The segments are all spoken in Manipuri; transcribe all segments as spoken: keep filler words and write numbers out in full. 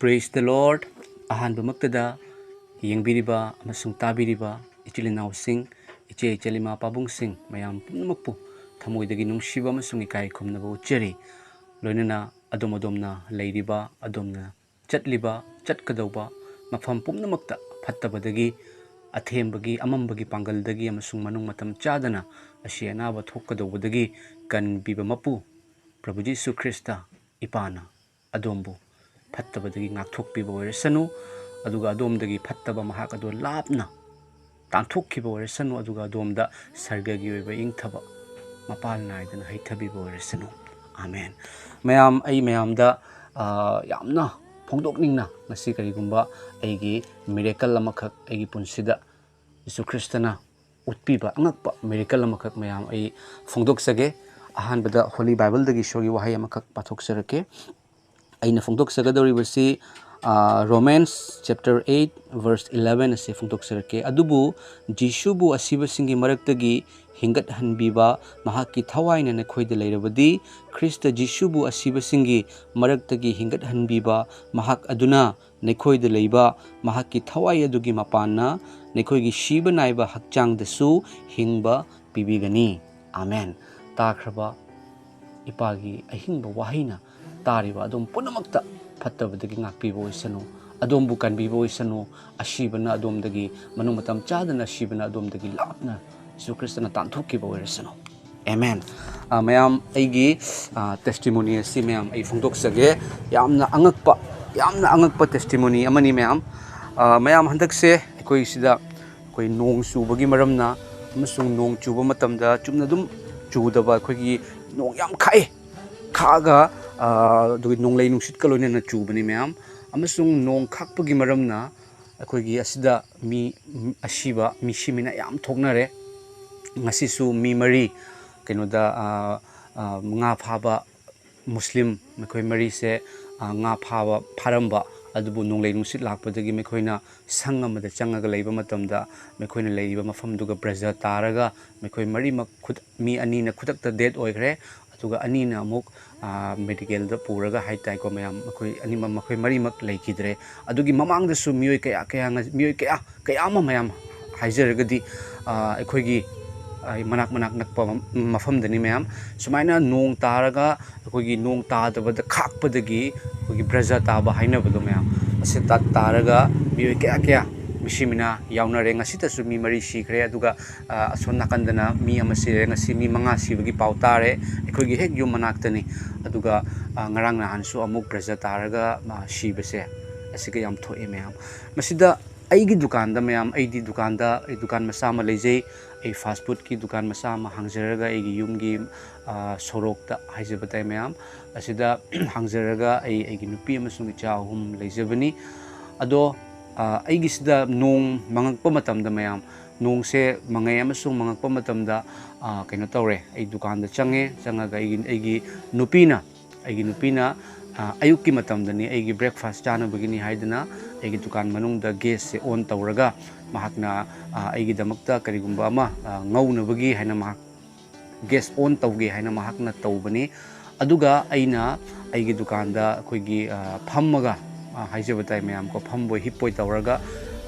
Praise the Lord. ꯑꯍꯥꯟꯕꯃꯛꯇꯗ ꯌꯦꯡꯕꯤꯔꯤꯕ ꯑꯃꯁꯨꯡ ꯇꯥꯕꯤꯔꯤꯕ ꯏꯆꯤꯜ ꯏꯅꯥꯎꯁꯤꯡ, ꯏꯆꯦ ꯏꯆꯜ ꯏꯃꯥ ꯄꯥꯕꯨꯡꯁꯤꯡ ꯃꯌꯥꯝ ꯄꯨꯝꯅꯃꯛꯄꯨ ꯊꯃꯣꯏꯗꯒꯤ ꯅꯨꯡꯁꯤꯕ ꯑꯃꯁꯨꯡ ꯏꯀꯥꯏ ꯈꯨꯝꯅꯕ ꯎꯠꯆꯔꯤ꯫ ꯂꯣꯏꯅꯅ ꯑꯗꯣꯝ ꯑꯗꯣꯝꯅ ꯂꯩꯔꯤꯕ, ꯑꯗꯣꯝꯅ ꯆꯠꯂꯤꯕ, ꯆꯠꯀꯗꯧꯕ ꯃꯐꯝ ꯄꯨꯝꯅꯃꯛꯇ ꯐꯠꯇꯕꯗꯒꯤ, ꯑꯊꯦꯝꯕꯒꯤ, ꯑꯃꯝꯕꯒꯤ ꯄꯥꯡꯒꯜꯗꯒꯤ ꯑꯃꯁꯨꯡ ꯃꯅꯨꯡ ꯃꯇꯝ ꯆꯥꯗꯅ ꯑꯁꯤ ꯑꯅꯥꯕ ꯊꯣꯛꯀꯗꯧꯕꯗꯒꯤ ꯀꯟꯕꯤꯕ ꯃꯄꯨ ꯄ꯭ꯔꯚꯨ ꯖꯤꯁꯨ ꯈ꯭ꯔꯤꯁꯇ ꯏꯄꯥꯅ ꯑꯗꯣꯝꯕꯨ ꯐꯠꯇꯕꯗꯒꯤ ꯉꯥꯛꯊꯣꯛꯄꯤꯕ ꯑꯣꯏꯔꯁꯅꯨ, ꯑꯗꯨꯒ ꯑꯗꯣꯝꯗꯒꯤ ꯐꯠꯇꯕ ꯃꯍꯥꯛ ꯑꯗꯨ ꯂꯥꯞꯅ ꯇꯥꯟꯊꯣꯛꯈꯤꯕ ꯑꯣꯏꯔꯁꯅꯨ, ꯑꯗꯨꯒ ꯑꯗꯣꯝꯗ ꯁꯔꯒꯒꯤ ꯑꯣꯏꯕ ꯏꯪꯊꯕ ꯃꯄꯥꯜ ꯅꯥꯏꯗꯅ ꯍꯩꯊꯕꯤꯕ ꯑꯣꯏꯔꯁꯅꯨ꯫ ꯑꯥꯃꯦꯟ꯫ ꯃꯌꯥꯝ, ꯑꯩ ꯃꯌꯥꯝꯗ, ꯑ, ꯌꯥꯝꯅ ꯐꯣꯡꯗꯣꯛꯅꯤꯡꯅ ꯉꯁꯤ ꯀꯔꯤꯒꯨꯝꯕ ꯑꯩꯒꯤ miracle ꯑꯃꯈꯛ ꯑꯩꯒꯤ ꯄꯨꯟꯁꯤꯗ ꯌꯤꯁꯨ ꯈ꯭ꯔꯤꯁꯇꯅ ꯎꯠꯄꯤꯕ ꯑꯉꯛꯄ miracle ꯑꯃꯈꯛ ꯃꯌꯥꯝ ꯑꯩ ꯐꯣꯡꯗꯣꯛꯆꯒꯦ꯫ ꯑꯍꯥꯟꯕꯗ Holy Bibleꯗꯒꯤ ꯏꯁꯣꯔꯒꯤ ꯋꯥꯍꯩ ꯑꯃꯈꯛ ꯄꯥꯊꯣꯛꯆꯔꯛꯀꯦ꯫ ꯑꯩꯅ ꯐꯣꯡꯗꯣꯛꯆꯒꯗꯧꯔꯤꯕꯁꯤ, ꯑ, Romans chapter eight verse eleven ꯑꯁꯤ ꯐꯣꯡꯗꯣꯛꯆꯔꯛꯀꯦ꯫ "ꯑꯗꯨꯕꯨ ꯖꯤꯁꯨꯕꯨ ꯑꯁꯤꯕꯁꯤꯡꯒꯤ ꯃꯔꯛꯇꯒꯤ ꯍꯤꯡꯒꯠꯍꯟꯕꯤꯕ ꯃꯍꯥꯛꯀꯤ ꯊꯋꯥꯏꯅ ꯅꯈꯣꯏꯗ ꯂꯩꯔꯕꯗꯤ, ꯈ꯭ꯔꯤꯁꯇ ꯖꯤꯁꯨꯕꯨ ꯑꯁꯤꯕꯁꯤꯡꯒꯤ ꯃꯔꯛꯇꯒꯤ ꯍꯤꯡꯒꯠꯍꯟꯕꯤꯕ ꯃꯍꯥꯛ ꯑꯗꯨꯅ ꯅꯈꯣꯏꯗ ꯂꯩꯕ ꯃꯍꯥꯛꯀꯤ ꯊꯋꯥꯏ ꯑꯗꯨꯒꯤ ꯃꯄꯥꯟꯅ ꯅꯈꯣꯏꯒꯤ ꯁꯤꯕ ꯅꯥꯏꯕ ꯍꯛꯆꯥꯡꯗꯁꯨ ꯍꯤꯡꯕ ꯄꯤꯕꯤꯒꯅꯤ꯫" ꯑꯥꯃꯦꯟ꯫ ꯇꯥꯈ꯭ꯔꯕ ꯏꯄꯥꯒꯤ ꯑꯍꯤꯡꯕ ꯋꯥꯍꯩꯅ ꯇꯥꯔꯤꯕ ꯑꯗꯣꯝ ꯄꯨꯝꯅꯃꯛꯇ ꯐꯠꯇꯕꯗꯒꯤ ꯉꯥꯛꯄꯤꯕ ꯑꯣꯏꯁꯅꯨ, ꯑꯗꯣꯝꯕꯨ ꯀꯟꯕꯤꯕ ꯑꯣꯏꯁꯅꯨ, ꯑꯁꯤꯕꯅ ꯑꯗꯣꯝꯗꯒꯤ, ꯃꯅꯨꯡ ꯃꯇꯝ ꯆꯥꯗꯅ ꯑꯁꯤꯕꯅ ꯑꯗꯣꯝꯗꯒꯤ ꯂꯥꯞꯅ ꯖꯤꯁꯨ ꯈ꯭ꯔꯤꯁꯇꯅ ꯇꯥꯟꯊꯣꯛꯈꯤꯕ ꯑꯣꯏꯔꯁꯅꯨ꯫ ꯑꯦꯃꯦꯟ꯫ ꯑ, ꯃꯌꯥꯝ, ꯑꯩꯒꯤ, ꯑ, testimony ꯑꯁꯤ ꯃꯌꯥꯝ ꯑꯩ ꯐꯣꯡꯗꯣꯛꯆꯒꯦ꯫ ꯌꯥꯝꯅ ꯑꯉꯛꯄ, ꯌꯥꯝꯅ ꯑꯉꯛꯄ testimony ꯑꯃꯅꯤ ꯃꯌꯥꯝ꯫ ꯑ, ꯃꯌꯥꯝ, ꯍꯟꯗꯛꯁꯦ ꯑꯩꯈꯣꯏ ꯁꯤꯗ ꯑꯩꯈꯣꯏ ꯅꯣꯡ ꯆꯨꯕꯒꯤ ꯃꯔꯝꯅ ꯑꯃꯁꯨꯡ ꯅꯣꯡ ꯆꯨꯕ ꯃꯇꯝꯗ ꯆꯨꯝꯅ ꯑꯗꯨꯝ ꯆꯨꯗꯕ, ꯑꯩꯈꯣꯏꯒꯤ ꯅꯣꯡ ꯌꯥꯝ ꯈꯥꯛꯑꯦ꯫ ꯈꯥꯛꯑꯒ, ꯑ, ꯑꯗꯨꯒꯤ ꯅꯣꯡꯂꯩ ꯅꯨꯡꯁꯤꯠꯀ ꯂꯣꯏꯅꯅ ꯆꯨꯕꯅꯤ ꯃꯌꯥꯝ꯫ ꯑꯃꯁꯨꯡ ꯅꯣꯡ ꯈꯥꯛꯄꯒꯤ ꯃꯔꯝꯅ ꯑꯩꯈꯣꯏꯒꯤ ꯑꯁꯤꯗ ꯃꯤ, ꯑꯁꯤꯕ, ꯃꯤꯁꯤ ꯃꯤꯅꯥ ꯌꯥꯝ ꯊꯣꯛꯅꯔꯦ꯫ ꯉꯁꯤꯁꯨ ꯃꯤ ꯃꯔꯤ ꯀꯩꯅꯣꯗ, ꯑ, ꯑ, ꯉꯥ ꯐꯥꯕ ꯃꯨꯁꯂꯤꯝ ꯃꯈꯣꯏ ꯃꯔꯤꯁꯦ, ꯑ, ꯉꯥ ꯐꯥꯕ, ꯐꯥꯔꯝꯕ ꯑꯗꯨꯕꯨ ꯅꯣꯡꯂꯩ ꯅꯨꯡꯁꯤꯠ ꯂꯥꯛꯄꯗꯒꯤ ꯃꯈꯣꯏꯅ ꯁꯪ ꯑꯃꯗ ꯆꯪꯉꯒ ꯂꯩꯕ ꯃꯇꯝꯗ ꯃꯈꯣꯏꯅ ꯂꯩꯔꯤꯕ ꯃꯐꯝꯗꯨꯒ ꯕ꯭ꯔꯖ ꯇꯥꯔꯒ ꯃꯈꯣꯏ ꯃꯔꯤꯃꯛ ꯈꯨꯗ-, ꯃꯤ ꯑꯅꯤꯅ ꯈꯨꯗꯛꯇ dead ꯑꯣꯏꯈ꯭ꯔꯦ꯫ ꯑꯗꯨꯒ ꯑꯅꯤꯅ ꯑꯃꯨꯛ ꯃꯦꯗꯤꯀꯦꯜꯗ ꯄꯨꯔꯒ ꯍꯥꯏ ꯇꯥꯏꯀꯣ ꯃꯌꯥꯝ, ꯑꯩꯈꯣꯏ ꯑꯅꯤꯃꯛ, ꯃꯈꯣꯏ ꯃꯔꯤꯃꯛ ꯂꯩꯈꯤꯗ꯭ꯔꯦ꯫ ꯑꯗꯨꯒꯤ ꯃꯃꯥꯡꯗꯁꯨ ꯃꯤꯑꯣꯏ ꯀꯌꯥ ꯀꯌꯥ ꯃꯤꯑꯣꯏ ꯀꯌꯥ ꯀꯌꯥ ꯑꯃ ꯃꯌꯥꯝ ꯍꯥꯏꯖꯔꯒꯗꯤ ꯑꯩꯈꯣꯏꯒꯤ ꯃꯅꯥꯛ ꯃꯅꯥꯛ ꯅꯛꯄ ꯃꯐꯝꯗꯅꯤ ꯃꯌꯥꯝ꯫ ꯁꯨꯃꯥꯏꯅ ꯅꯣꯡ ꯇꯥꯔꯒ ꯑꯩꯈꯣꯏꯒꯤ ꯅꯣꯡ ꯇꯥꯗꯕꯗ ꯈꯥꯛꯄꯗꯒꯤ ꯑꯩꯈꯣꯏꯒꯤ ꯕ꯭ꯔꯖ ꯇꯥꯕ ꯍꯥꯏꯅꯕꯗꯣ ꯃꯌꯥꯝ, ꯑꯁꯤ ꯇꯥꯔꯒ ꯃꯤꯑꯣꯏ ꯀꯌꯥ ꯀꯌꯥ ꯃꯤꯁꯤ ꯃꯤꯅꯥ ꯌꯥꯎꯅꯔꯦ꯫ ꯉꯁꯤꯇꯁꯨ ꯃꯤ ꯃꯔꯤ ꯁꯤꯈ꯭ꯔꯦ, ꯑꯗꯨꯒ ꯑꯁꯣꯝ ꯅꯥꯀꯟꯗꯅ ꯃꯤ ꯑꯃ ꯁꯤꯔꯦ꯫ ꯉꯁꯤ ꯃꯤ ꯃꯉꯥ ꯁꯤꯕꯒꯤ ꯄꯥꯎ ꯇꯥꯔꯦ꯫ ꯑꯩꯈꯣꯏꯒꯤ ꯍꯦꯛ ꯌꯨꯝ ꯃꯅꯥꯛꯇꯅꯤ꯫ ꯑꯗꯨꯒ ꯉꯔꯥꯡ ꯅꯍꯥꯟꯁꯨ ꯑꯃꯨꯛ ꯕ꯭ꯔꯖ ꯇꯥꯔꯒ ꯁꯤꯕꯁꯦ ꯑꯁꯤꯒ ꯌꯥꯝ ꯊꯣꯛꯑꯦ ꯃꯌꯥꯝ꯫ ꯃꯁꯤꯗ ꯑꯩꯒꯤ ꯗꯨꯀꯥꯟꯗ ꯃꯌꯥꯝ, ꯑꯩꯗꯤ ꯗꯨꯀꯥꯟꯗ, ꯑꯩ ꯗꯨꯀꯥꯟ ꯃꯆꯥ ꯑꯃ ꯂꯩꯖꯩ꯫ ꯑꯩ ꯐꯥꯁ ꯐꯨꯗꯀꯤ ꯗꯨꯀꯥꯟ ꯃꯆꯥ ꯑꯃ ꯍꯥꯡꯖꯔꯒ ꯑꯩꯒꯤ ꯌꯨꯝꯒꯤ ꯁꯣꯔꯣꯛꯇ ꯍꯥꯏꯖꯕ ꯇꯥꯏ ꯃꯌꯥꯝ, ꯑꯁꯤꯗ ꯍꯥꯡꯖꯔꯒ ꯑꯩ ꯑꯩꯒꯤ ꯅꯨꯄꯤ ꯑꯃꯁꯨꯡ ꯏꯆꯥ ꯑꯍꯨꯝ ꯂꯩꯖꯕꯅꯤ꯫ ꯑꯗꯣ ꯑꯩꯒꯤꯁꯤꯗ ꯅꯣꯡ ꯃꯪꯉꯛꯄ ꯃꯇꯝꯗ ꯃꯌꯥꯝ, ꯅꯣꯡꯁꯦ ꯃꯪꯉꯛꯑꯦ ꯑꯃꯁꯨꯡ ꯃꯪꯉꯛꯄ ꯃꯇꯝꯗ ꯀꯩꯅꯣ ꯇꯧꯔꯦ, ꯑꯩ ꯗꯨꯀꯥꯟꯗ ꯆꯪꯉꯦ꯫ ꯆꯪꯉꯒ ꯑꯩꯒꯤ ꯑꯩꯒꯤ ꯅꯨꯄꯤꯅ ꯑꯩꯒꯤ ꯅꯨꯄꯤꯅ ꯑꯌꯨꯛꯀꯤ ꯃꯇꯝꯗꯅꯤ, ꯑꯩꯒꯤ ꯕ꯭ꯔꯦꯛꯐꯥꯁ ꯆꯥꯅꯕꯒꯤꯅꯤ ꯍꯥꯏꯗꯅ ꯑꯩꯒꯤ ꯗꯨꯀꯥꯟ ꯃꯅꯨꯡꯗ ꯒꯦꯁꯁꯦ ꯑꯣꯟ ꯇꯧꯔꯒ ꯃꯍꯥꯛꯅ ꯑꯩꯒꯤꯗꯃꯛꯇ ꯀꯔꯤꯒꯨꯝꯕ ꯑꯃ ꯉꯧꯅꯕꯒꯤ ꯍꯥꯏꯅ ꯃꯍꯥꯛ ꯒꯦꯁ ꯑꯣꯟ ꯇꯧꯒꯦ ꯍꯥꯏꯅ ꯃꯍꯥꯛꯅ ꯇꯧꯕꯅꯤ꯫ ꯑꯗꯨꯒ ꯑꯩꯅ ꯑꯩꯒꯤ ꯗꯨꯀꯥꯟꯗ ꯑꯩꯈꯣꯏꯒꯤ ꯐꯝꯃꯒ, ꯍꯥꯏꯖꯕ ꯇꯥꯏ ꯃꯌꯥꯝ ꯀꯣ, ꯐꯝꯕꯣꯏ ꯍꯤꯞꯄꯣꯏ ꯇꯧꯔꯒ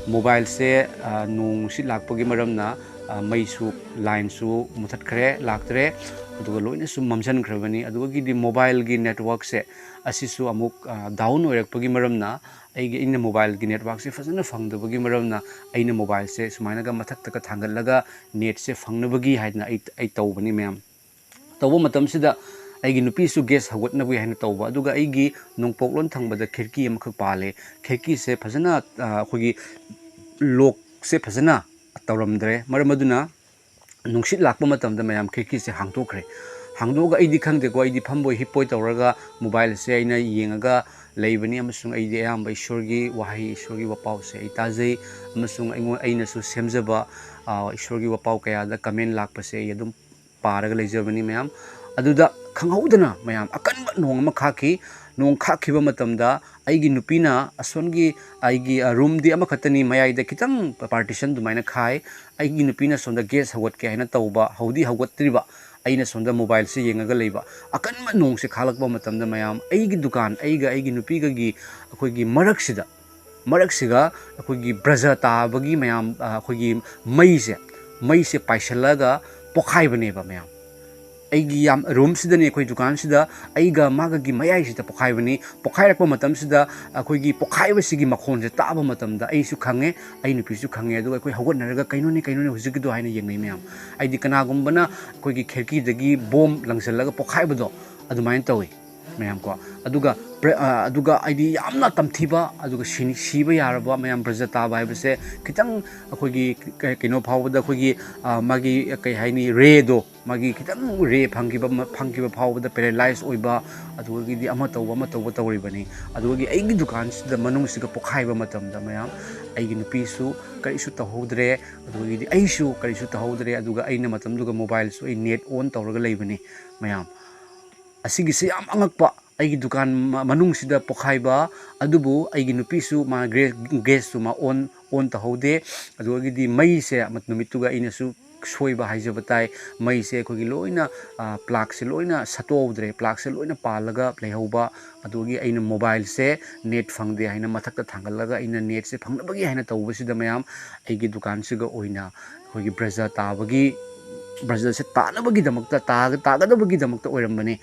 ꯃꯣꯕꯥꯏꯜꯁꯦ ꯅꯣꯡ ꯅꯨꯡꯁꯤꯠ ꯂꯥꯛꯄꯒꯤ ꯃꯔꯝꯅ ꯃꯩꯁꯨ, ꯂꯥꯏꯟꯁꯨ ꯃꯨꯊꯠꯈ꯭ꯔꯦ, ꯂꯥꯛꯇ꯭ꯔꯦ꯫ ꯑꯗꯨꯒ ꯂꯣꯏꯅꯁꯨ ꯃꯝꯁꯤꯟꯈ꯭ꯔꯕꯅꯤ꯫ ꯑꯗꯨꯗꯒꯤꯗꯤ ꯃꯣꯕꯥꯏꯜꯒꯤ ꯅꯦꯠꯋꯥꯛꯁꯦ ꯑꯁꯤꯁꯨ ꯑꯃꯨꯛ ꯗꯥꯎꯟ ꯑꯣꯏꯔꯛꯄꯒꯤ ꯃꯔꯝꯅ, ꯑꯩꯒꯤ, ꯑꯩꯅ ꯃꯣꯕꯥꯏꯜꯒꯤ ꯅꯦꯠꯋꯥꯛꯁꯦ ꯐꯖꯅ ꯐꯪꯗꯕꯒꯤ ꯃꯔꯝꯅ ꯑꯩꯅ ꯃꯣꯕꯥꯏꯜꯁꯦ ꯁꯨꯃꯥꯏꯅꯒ ꯃꯊꯛꯇꯒ ꯊꯥꯡꯒꯠꯂꯒ ꯅꯦꯠꯁꯦ ꯐꯪꯅꯕꯒꯤ ꯍꯥꯏꯗꯅ ꯑꯩ ꯑꯩ ꯇꯧꯕꯅꯤ ꯃꯌꯥꯝ꯫ ꯇꯧꯕ ꯃꯇꯝꯁꯤꯗ ꯑꯩꯒꯤ ꯅꯨꯄꯤꯁꯨ ꯒꯦꯁ ꯍꯧꯒꯠꯅꯕꯒꯤ ꯍꯥꯏꯅ ꯇꯧꯕ, ꯑꯗꯨꯒ ꯑꯩꯒꯤ ꯅꯣꯡꯄꯣꯛꯂꯣꯟ ꯊꯪꯕꯗ ꯈꯤꯔꯀꯤ ꯑꯃꯈꯛ ꯄꯥꯜꯂꯦ꯫ ꯈꯤꯔꯀꯤꯁꯦ ꯐꯖꯅ ꯑꯩꯈꯣꯏꯒꯤ ꯂꯣꯛꯁꯦ ꯐꯖꯅ ꯇꯧꯔꯝꯗ꯭ꯔꯦ꯫ ꯃꯔꯝ ꯑꯗꯨꯅ ꯅꯨꯡꯁꯤꯠ ꯂꯥꯛꯄ ꯃꯇꯝꯗ ꯃꯌꯥꯝ ꯈꯤꯔꯀꯤꯁꯦ ꯍꯥꯡꯗꯣꯛꯈ꯭ꯔꯦ꯫ ꯍꯥꯡꯗꯣꯛꯑꯒ ꯑꯩꯗꯤ ꯈꯪꯗꯦꯀꯣ, ꯑꯩꯗꯤ ꯐꯝꯕꯣꯏ ꯍꯤꯞꯄꯣꯏ ꯇꯧꯔꯒ ꯃꯣꯕꯥꯏꯜꯁꯦ ꯑꯩꯅ ꯌꯦꯡꯉꯒ ꯂꯩꯕꯅꯤ, ꯑꯃꯁꯨꯡ ꯑꯩꯗꯤ ꯑꯌꯥꯝꯕ ꯏꯁꯣꯔꯒꯤ ꯋꯥꯍꯩ, ꯏꯁꯣꯔꯒꯤ ꯋꯥꯄꯥꯎꯁꯦ ꯑꯩ ꯇꯥꯖꯩ, ꯑꯃꯁꯨꯡ ꯑꯩꯉꯣꯟ-, ꯑꯩꯅꯁꯨ ꯁꯦꯝꯖꯕ ꯏꯁꯣꯔꯒꯤ ꯋꯥꯄꯥꯎ ꯀꯌꯥꯗ ꯀꯃꯦꯟ ꯂꯥꯛꯄꯁꯦ ꯑꯩ ꯑꯗꯨꯝ ꯄꯥꯔꯒ ꯂꯩꯖꯕꯅꯤ ꯃꯌꯥꯝ꯫ ꯑꯗꯨꯗ ꯈꯪꯍꯧꯗꯅ ꯃꯌꯥꯝ ꯑꯀꯟꯕ ꯅꯣꯡ ꯑꯃ ꯈꯥꯛꯈꯤ꯫ ꯅꯣꯡ ꯈꯥꯛꯈꯤꯕ ꯃꯇꯝꯗ ꯑꯩꯒꯤ ꯅꯨꯄꯤꯅ ꯑꯁꯣꯝꯒꯤ, ꯑꯩꯒꯤ ꯔꯨꯝꯗꯤ ꯑꯃꯈꯛꯇꯅꯤ, ꯃꯌꯥꯏꯗ ꯈꯤꯇꯪ ꯄꯥꯔꯇꯤꯁꯟ ꯑꯗꯨꯃꯥꯏꯅ ꯈꯥꯏ꯫ ꯑꯩꯒꯤ ꯅꯨꯄꯤꯅ ꯁꯣꯝꯗ ꯒꯦꯁ ꯍꯧꯒꯠꯀꯦ ꯍꯥꯏꯅ ꯇꯧꯕ, ꯍꯧꯗꯤ ꯍꯧꯒꯠꯇ꯭ꯔꯤꯕ꯫ ꯑꯩꯅ ꯁꯣꯝꯗ mobileꯁꯦ ꯌꯦꯡꯉꯒ ꯂꯩꯕ꯫ ꯑꯀꯟꯕ ꯅꯣꯡꯁꯦ ꯈꯥꯛꯂꯛꯄ ꯃꯇꯝꯗ ꯃꯌꯥꯝ, ꯑꯩꯒꯤ ꯗꯨꯀꯥꯟ, ꯑꯩꯒ ꯑꯩꯒꯤ ꯅꯨꯄꯤꯒꯒꯤ ꯑꯩꯈꯣꯏꯒꯤ ꯃꯔꯛꯁꯤꯗ, ꯃꯔꯛꯁꯤꯒ ꯑꯩꯈꯣꯏꯒꯤ ꯕ꯭ꯔꯖ ꯇꯥꯕꯒꯤ ꯃꯌꯥꯝ, ꯑ, ꯑꯩꯈꯣꯏꯒꯤ ꯃꯩꯁꯦ, ꯃꯩꯁꯦ ꯄꯥꯏꯁꯤꯜꯂꯒ ꯄꯣꯛꯈꯥꯏꯕꯅꯦꯕ ꯃꯌꯥꯝ꯫ ꯑꯩꯒꯤ ꯌꯥꯝ, roomꯁꯤꯗꯅꯤ, ꯑꯩꯈꯣꯏ ꯗꯨꯀꯥꯟꯁꯤꯗ ꯑꯩꯒ ꯃꯥꯒꯒꯤ ꯃꯌꯥꯏꯁꯤꯗ ꯄꯣꯛꯈꯥꯏꯕꯅꯤ꯫ ꯄꯣꯛꯈꯥꯏꯔꯛꯄ ꯃꯇꯝꯁꯤꯗ ꯑꯩꯈꯣꯏꯒꯤ ꯄꯣꯛꯈꯥꯏꯕꯁꯤꯒꯤ ꯃꯈꯣꯟꯁꯦ ꯇꯥꯕ ꯃꯇꯝꯗ ꯑꯩꯁꯨ ꯈꯪꯉꯦ, ꯑꯩ ꯅꯨꯄꯤꯁꯨ ꯈꯪꯉꯦ, ꯑꯗꯨꯒ ꯑꯩꯈꯣꯏ ꯍꯧꯒꯠꯅꯔꯒ "ꯀꯩꯅꯣꯅꯦ, ꯀꯩꯅꯣꯅꯦ ꯍꯧꯖꯤꯛꯀꯤꯗꯣ?" ꯍꯥꯏꯅ ꯌꯦꯡꯅꯩ ꯃꯌꯥꯝ꯫ ꯍꯥꯏꯗꯤ ꯀꯅꯥꯒꯨꯝꯕꯅ ꯑꯩꯈꯣꯏꯒꯤ ꯈꯤꯔꯀꯤꯗꯒꯤ bomb ꯂꯪꯁꯤꯜꯂꯒ ꯄꯣꯛꯈꯥꯏꯕꯗꯣ ꯑꯗꯨꯃꯥꯏꯅ ꯇꯧꯋꯤ ꯃꯌꯥꯝ ꯀꯣ꯫ ꯑꯗꯨꯒ ꯄ꯭ꯔ-, ꯑ, ꯑꯗꯨꯒ ꯍꯥꯏꯗꯤ ꯌꯥꯝꯅ ꯇꯝꯊꯤꯕ, ꯑꯗꯨꯒ ꯁꯤ-, ꯁꯤꯕ ꯌꯥꯔꯕ ꯃꯌꯥꯝ, ꯕ꯭ꯔꯖ ꯇꯥꯕ ꯍꯥꯏꯕꯁꯦ ꯈꯤꯇꯪ ꯑꯩꯈꯣꯏꯒꯤ ꯀ-, ꯀꯩꯅꯣ ꯐꯥꯎꯕꯗ ꯑꯩꯈꯣꯏꯒꯤ, ꯑ, ꯃꯥꯒꯤ ꯀꯩ ꯍꯥꯏꯅꯤ, rayꯗꯣ, ꯃꯥꯒꯤ ꯈꯤꯇꯪ ray ꯐꯪꯈꯤꯕ ꯃ-, ꯐꯪꯈꯤꯕ ꯐꯥꯎꯕꯗ paralyze ꯑꯣꯏꯕ, ꯑꯗꯨꯗꯒꯤꯗꯤ ꯑꯃ ꯇꯧꯕ ꯑꯃ ꯇꯧꯕ ꯇꯧꯔꯤꯕꯅꯤ꯫ ꯑꯗꯨꯗꯒꯤ ꯑꯩꯒꯤ ꯗꯨꯀꯥꯟꯁꯤꯗ ꯃꯅꯨꯡꯁꯤꯒ ꯄꯣꯛꯈꯥꯏꯕ ꯃꯇꯝꯗ ꯃꯌꯥꯝ, ꯑꯩꯒꯤ ꯅꯨꯄꯤꯁꯨ ꯀꯔꯤꯁꯨ ꯇꯧꯍꯧꯗ꯭ꯔꯦ, ꯑꯗꯨꯗꯒꯤꯗꯤ ꯑꯩꯁꯨ ꯀꯔꯤꯁꯨ ꯇꯧꯍꯧꯗ꯭ꯔꯦ꯫ ꯑꯗꯨꯒ ꯑꯩꯅ ꯃꯇꯝꯗꯨꯒ mobileꯁꯨ ꯑꯩ net on ꯇꯧꯔꯒ ꯂꯩꯕꯅꯤ ꯃꯌꯥꯝ꯫ ꯑꯁꯤꯒꯤꯁꯦ ꯌꯥꯝ ꯑꯉꯛꯄ, ꯑꯩꯒꯤ ꯗꯨꯀꯥꯟ ꯃ-, ꯃꯅꯨꯡꯁꯤꯗ ꯄꯣꯛꯈꯥꯏꯕ, ꯑꯗꯨꯕꯨ ꯑꯩꯒꯤ ꯅꯨꯄꯤꯁꯨ ꯃꯥ ꯒ꯭ꯔꯦ-, gasꯇꯨ ꯃꯥ on, on ꯇꯧꯍꯧꯗꯦ꯫ ꯑꯗꯨꯗꯒꯤꯗꯤ ꯃꯩꯁꯦ ꯃ-, ꯅꯨꯃꯤꯠꯇꯨꯒ ꯑꯩꯅꯁꯨ ꯁꯣꯏꯕ ꯍꯥꯏꯖꯕ ꯇꯥꯏ, ꯃꯩꯁꯦ ꯑꯩꯈꯣꯏꯒꯤ ꯂꯣꯏꯅ, ꯑ, plugꯁꯦ ꯂꯣꯏꯅ ꯁꯠꯇꯣꯛꯍꯧꯗ꯭ꯔꯦ, plugꯁꯦ ꯂꯣꯏꯅ ꯄꯥꯜꯂꯒ ꯂꯩꯍꯧꯕ꯫ ꯑꯗꯨꯗꯒꯤ ꯑꯩꯅ mobileꯁꯦ net ꯐꯪꯗꯦ ꯍꯥꯏꯅ ꯃꯊꯛꯇ ꯊꯥꯡꯒꯠꯂꯒ ꯑꯩꯅ netꯁꯦ ꯐꯪꯅꯕꯒꯤ ꯍꯥꯏꯅ ꯇꯧꯕꯁꯤꯗ ꯃꯌꯥꯝ, ꯑꯩꯒꯤ ꯗꯨꯀꯥꯟꯁꯤꯒ ꯑꯣꯏꯅ ꯑꯩꯈꯣꯏꯒꯤ ꯕ꯭ꯔꯖ ꯇꯥꯕꯒꯤ, ꯕ꯭ꯔꯖꯁꯦ ꯇꯥꯅꯕꯒꯤꯗꯃꯛꯇ, ꯇꯥꯒ-, ꯇꯥꯒꯗꯕꯒꯤꯗꯃꯛꯇ ꯑꯣꯏꯔꯝꯕꯅꯤ꯫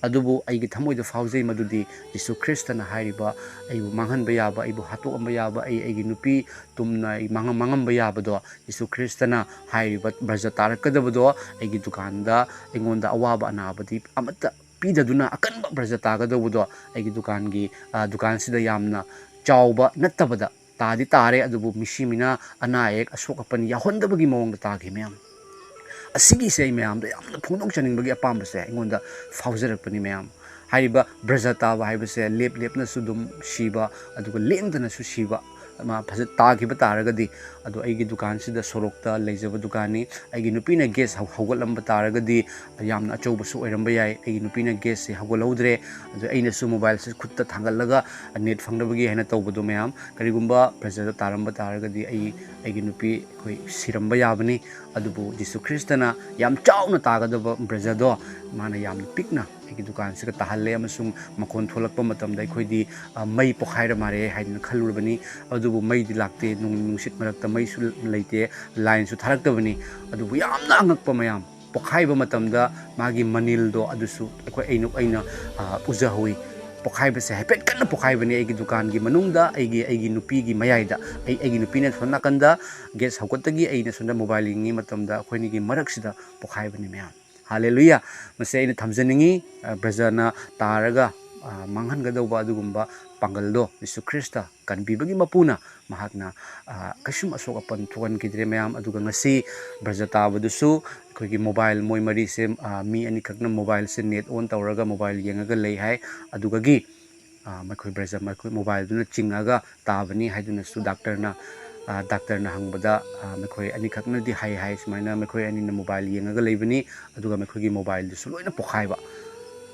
ꯑꯗꯨꯕꯨ ꯑꯩꯒꯤ ꯊꯃꯣꯏꯗ ꯐꯥꯎꯖꯩ ꯃꯗꯨꯗꯤ ꯖꯤꯁꯨ ꯈ꯭ꯔꯤꯁꯇꯅ ꯍꯥꯏꯔꯤꯕ, ꯑꯩꯕꯨ ꯃꯥꯡꯍꯟꯕ ꯌꯥꯕ, ꯑꯩꯕꯨ ꯍꯥꯠꯇꯣꯛꯑꯝꯕ ꯌꯥꯕ, ꯑꯩ, ꯑꯩꯒꯤ ꯅꯨꯄꯤ ꯇꯨꯝꯅ ꯑꯩ ꯃꯥꯡꯍ-, ꯃꯥꯡꯉꯝꯕ ꯌꯥꯕꯗꯣ, ꯖꯤꯁꯨ ꯈ꯭ꯔꯤꯁꯇꯅ ꯍꯥꯏꯔꯤꯕ ꯕ꯭ꯔꯖ ꯇꯥꯔꯛꯀꯗꯕꯗꯣ, ꯑꯩꯒꯤ ꯗꯨꯀꯥꯟꯗ ꯑꯩꯉꯣꯟꯗ ꯑꯋꯥꯕ ꯑꯅꯥꯕꯗꯤ ꯑꯃꯠꯇ ꯄꯤꯗꯗꯨꯅ ꯑꯀꯟꯕ ꯕ꯭ꯔꯖ ꯇꯥꯒꯗꯧꯕꯗꯣ ꯑꯩꯒꯤ ꯗꯨꯀꯥꯟꯒꯤ, ꯑ, ꯗꯨꯀꯥꯟꯁꯤꯗ ꯌꯥꯝꯅ ꯆꯥꯎꯕ ꯅꯠꯇꯕꯗ ꯇꯥꯗꯤ ꯇꯥꯔꯦ, ꯑꯗꯨꯕꯨ ꯃꯤꯁꯤ ꯃꯤꯅꯥ ꯑꯅꯥ ꯑꯌꯦꯛ ꯑꯁꯣꯛ ꯑꯄꯟ ꯌꯥꯎꯍꯟꯗꯕꯒꯤ ꯃꯑꯣꯡꯗ ꯇꯥꯈꯤ ꯃꯌꯥꯝ꯫ ꯑꯁꯤꯒꯤꯁꯦ ꯑꯩ ꯃꯌꯥꯝꯗ ꯌꯥꯝꯅ ꯐꯣꯡꯗꯣꯛꯆꯅꯤꯡꯕꯒꯤ ꯑꯄꯥꯝꯕꯁꯦ ꯑꯩꯉꯣꯟꯗ ꯐꯥꯎꯖꯔꯛꯄꯅꯤ ꯃꯌꯥꯝ꯫ ꯍꯥꯏꯔꯤꯕ ꯕ꯭ꯔꯖ ꯇꯥꯕ ꯍꯥꯏꯕꯁꯦ ꯂꯦꯞ ꯂꯦꯞꯅꯁꯨ ꯑꯗꯨꯝ ꯁꯤꯕ, ꯑꯗꯨꯒ ꯂꯦꯡꯗꯅꯁꯨ ꯁꯤꯕ, ꯃꯥ ꯐꯖ ꯇꯥꯈꯤꯕ ꯇꯥꯔꯒꯗꯤ, ꯑꯗꯣ ꯑꯩꯒꯤ ꯗꯨꯀꯥꯟꯁꯤꯗ ꯁꯣꯔꯣꯛꯇ ꯂꯩꯖꯕ ꯗꯨꯀꯥꯟꯅꯤ꯫ ꯑꯩꯒꯤ ꯅꯨꯄꯤꯅ ꯒꯦꯁ ꯍꯧ-, ꯍꯧꯒꯠꯂꯝꯕ ꯇꯥꯔꯒꯗꯤ ꯌꯥꯝꯅ ꯑꯆꯧꯕꯁꯨ ꯑꯣꯏꯔꯝꯕ ꯌꯥꯏ꯫ ꯑꯩꯒꯤ ꯅꯨꯄꯤꯅ ꯒꯦꯁꯁꯦ ꯍꯧꯒꯠꯍꯧꯗ꯭ꯔꯦ, ꯑꯗꯣ ꯑꯩꯅꯁꯨ ꯃꯣꯕꯥꯏꯜꯁꯦ ꯈꯨꯠꯇ ꯊꯥꯡꯒꯠꯂꯒ ꯅꯦꯠ ꯐꯪꯅꯕꯒꯤ ꯍꯥꯏꯅ ꯇꯧꯕꯗꯣ ꯃꯌꯥꯝ, ꯀꯔꯤꯒꯨꯝꯕ ꯕ꯭ꯔꯖꯔꯗ ꯇꯥꯔꯝꯕ ꯇꯥꯔꯒꯗꯤ ꯑꯩ, ꯑꯩꯒꯤ ꯅꯨꯄꯤ ꯑꯩꯈꯣꯏ ꯁꯤꯔꯝꯕ ꯌꯥꯕꯅꯤ꯫ ꯑꯗꯨꯕꯨ ꯖꯤꯁꯨ ꯈ꯭ꯔꯤꯁꯇꯅ ꯌꯥꯝ ꯆꯥꯎꯅ ꯇꯥꯒꯗꯕ ꯕ꯭ꯔꯖꯔꯗꯣ ꯃꯥꯅ ꯌꯥꯝꯅ ꯄꯤꯛꯅ ꯑꯩꯒꯤ ꯗꯨꯀꯥꯟꯁꯤꯒ ꯇꯥꯍꯜꯂꯦ, ꯑꯃꯁꯨꯡ ꯃꯈꯣꯟ ꯊꯣꯛꯂꯛꯄ ꯃꯇꯝꯗ ꯑꯩꯈꯣꯏꯗꯤ, ꯑ, ꯃꯩ ꯄꯣꯛꯈꯥꯏꯔ ꯃꯥꯜꯂꯦ ꯍꯥꯏꯗꯅ ꯈꯜꯂꯨꯔꯕꯅꯤ꯫ ꯑꯗꯨꯕꯨ ꯃꯩꯗꯤ ꯂꯥꯛꯇꯦ, ꯅꯨꯡ-, ꯅꯨꯡꯁꯤꯠ ꯃꯔꯛꯇ ꯃꯩꯁꯨ ꯂꯩꯇꯦ, ꯂꯥꯏꯟꯁꯨ ꯊꯥꯔꯛꯇꯕꯅꯤ꯫ ꯑꯗꯨꯕꯨ ꯌꯥꯝꯅ ꯑꯉꯛꯄ ꯃꯌꯥꯝ, ꯄꯣꯛꯈꯥꯏꯕ ꯃꯇꯝꯗ ꯃꯥꯒꯤ ꯃꯅꯤꯜꯗꯣ ꯑꯗꯨꯁꯨ ꯑꯩꯈꯣꯏ, ꯑꯩꯅ, ꯑꯩꯅ, ꯑ, ꯎꯖꯍꯧꯋꯤ꯫ ꯄꯣꯛꯈꯥꯏꯕꯁꯦ ꯍꯥꯏꯐꯦꯠ ꯀꯟꯅ ꯄꯣꯛꯈꯥꯏꯕꯅꯤ ꯑꯩꯒꯤ ꯗꯨꯀꯥꯟꯒꯤ ꯃꯅꯨꯡꯗ, ꯑꯩꯒꯤ, ꯑꯩꯒꯤ ꯅꯨꯄꯤꯒꯤ ꯃꯌꯥꯏꯗ꯫ ꯑꯩ, ꯑꯩꯒꯤ ꯅꯨꯄꯤꯅ ꯁꯣꯝ ꯅꯥꯀꯟꯗ ꯒꯦꯁ ꯍꯧꯒꯠꯇꯒꯤ ꯑꯩꯅ ꯁꯣꯝꯗ ꯃꯣꯕꯥꯏꯜ ꯌꯦꯡꯉꯤ ꯃꯇꯝꯗ ꯑꯩꯈꯣꯏꯅꯤꯒꯤ ꯃꯔꯛꯁꯤꯗ ꯄꯣꯛꯈꯥꯏꯕꯅꯤ ꯃꯌꯥꯝ꯫ ꯍꯥꯂꯦꯂꯨꯌꯥ! ꯃꯁꯤ ꯑꯩꯅ ꯊꯝꯖꯅꯤꯡꯉꯤ꯫ ꯑ, ꯕ꯭ꯔꯖꯅ ꯇꯥꯔꯒ, ꯑ, ꯃꯥꯡꯍꯟꯒꯗꯧꯕ ꯑꯗꯨꯒꯨꯝꯕ ꯄꯥꯡꯒꯜꯗꯣ ꯖꯤꯁꯨ ꯈ꯭ꯔꯤꯁꯇ ꯀꯟꯕꯤꯕꯒꯤ ꯃꯄꯨꯅ ꯃꯍꯥꯛꯅ, ꯑ, ꯀꯩꯁꯨꯝ ꯑꯁꯣꯛ ꯑꯄꯟ ꯊꯣꯛꯍꯟꯈꯤꯗ꯭ꯔꯦ ꯃꯌꯥꯝ꯫ ꯑꯗꯨꯒ ꯉꯁꯤ ꯕ꯭ꯔꯖ ꯇꯥꯕꯗꯨꯁꯨ ꯑꯩꯈꯣꯏꯒꯤ ꯃꯣꯕꯥꯏꯜ, ꯃꯣꯏ ꯃꯔꯤꯁꯦ, ꯑ, ꯃꯤ ꯑꯅꯤꯈꯛꯅ ꯃꯣꯕꯥꯏꯜꯁꯦ ꯅꯦꯠ ꯑꯣꯟ ꯇꯧꯔꯒ ꯃꯣꯕꯥꯏꯜ ꯌꯦꯡꯉꯒ ꯂꯩ ꯍꯥꯏ꯫ ꯑꯗꯨꯒꯒꯤ, ꯑ, ꯃꯈꯣꯏ ꯕ꯭ꯔꯖ, ꯃꯈꯣꯏ ꯃꯣꯕꯥꯏꯜꯗꯨꯅ ꯆꯤꯡꯉꯒ ꯇꯥꯕꯅꯤ ꯍꯥꯏꯗꯨꯅꯁꯨ ꯗꯥꯛꯇꯔꯅ, ꯑ, ꯗꯥꯛꯇꯔꯅ ꯍꯪꯕꯗ, ꯑ, ꯃꯈꯣꯏ ꯑꯅꯤꯈꯛꯅꯗꯤ ꯍꯥꯏ ꯍꯥꯏ ꯁꯨꯃꯥꯏꯅ ꯃꯈꯣꯏ ꯑꯅꯤꯅ ꯃꯣꯕꯥꯏꯜ ꯌꯦꯡꯉꯒ ꯂꯩꯕꯅꯤ꯫ ꯑꯗꯨꯒ ꯃꯈꯣꯏꯒꯤ ꯃꯣꯕꯥꯏꯜꯗꯨꯁꯨ ꯂꯣꯏꯅ ꯄꯣꯛꯈꯥꯏꯕ꯫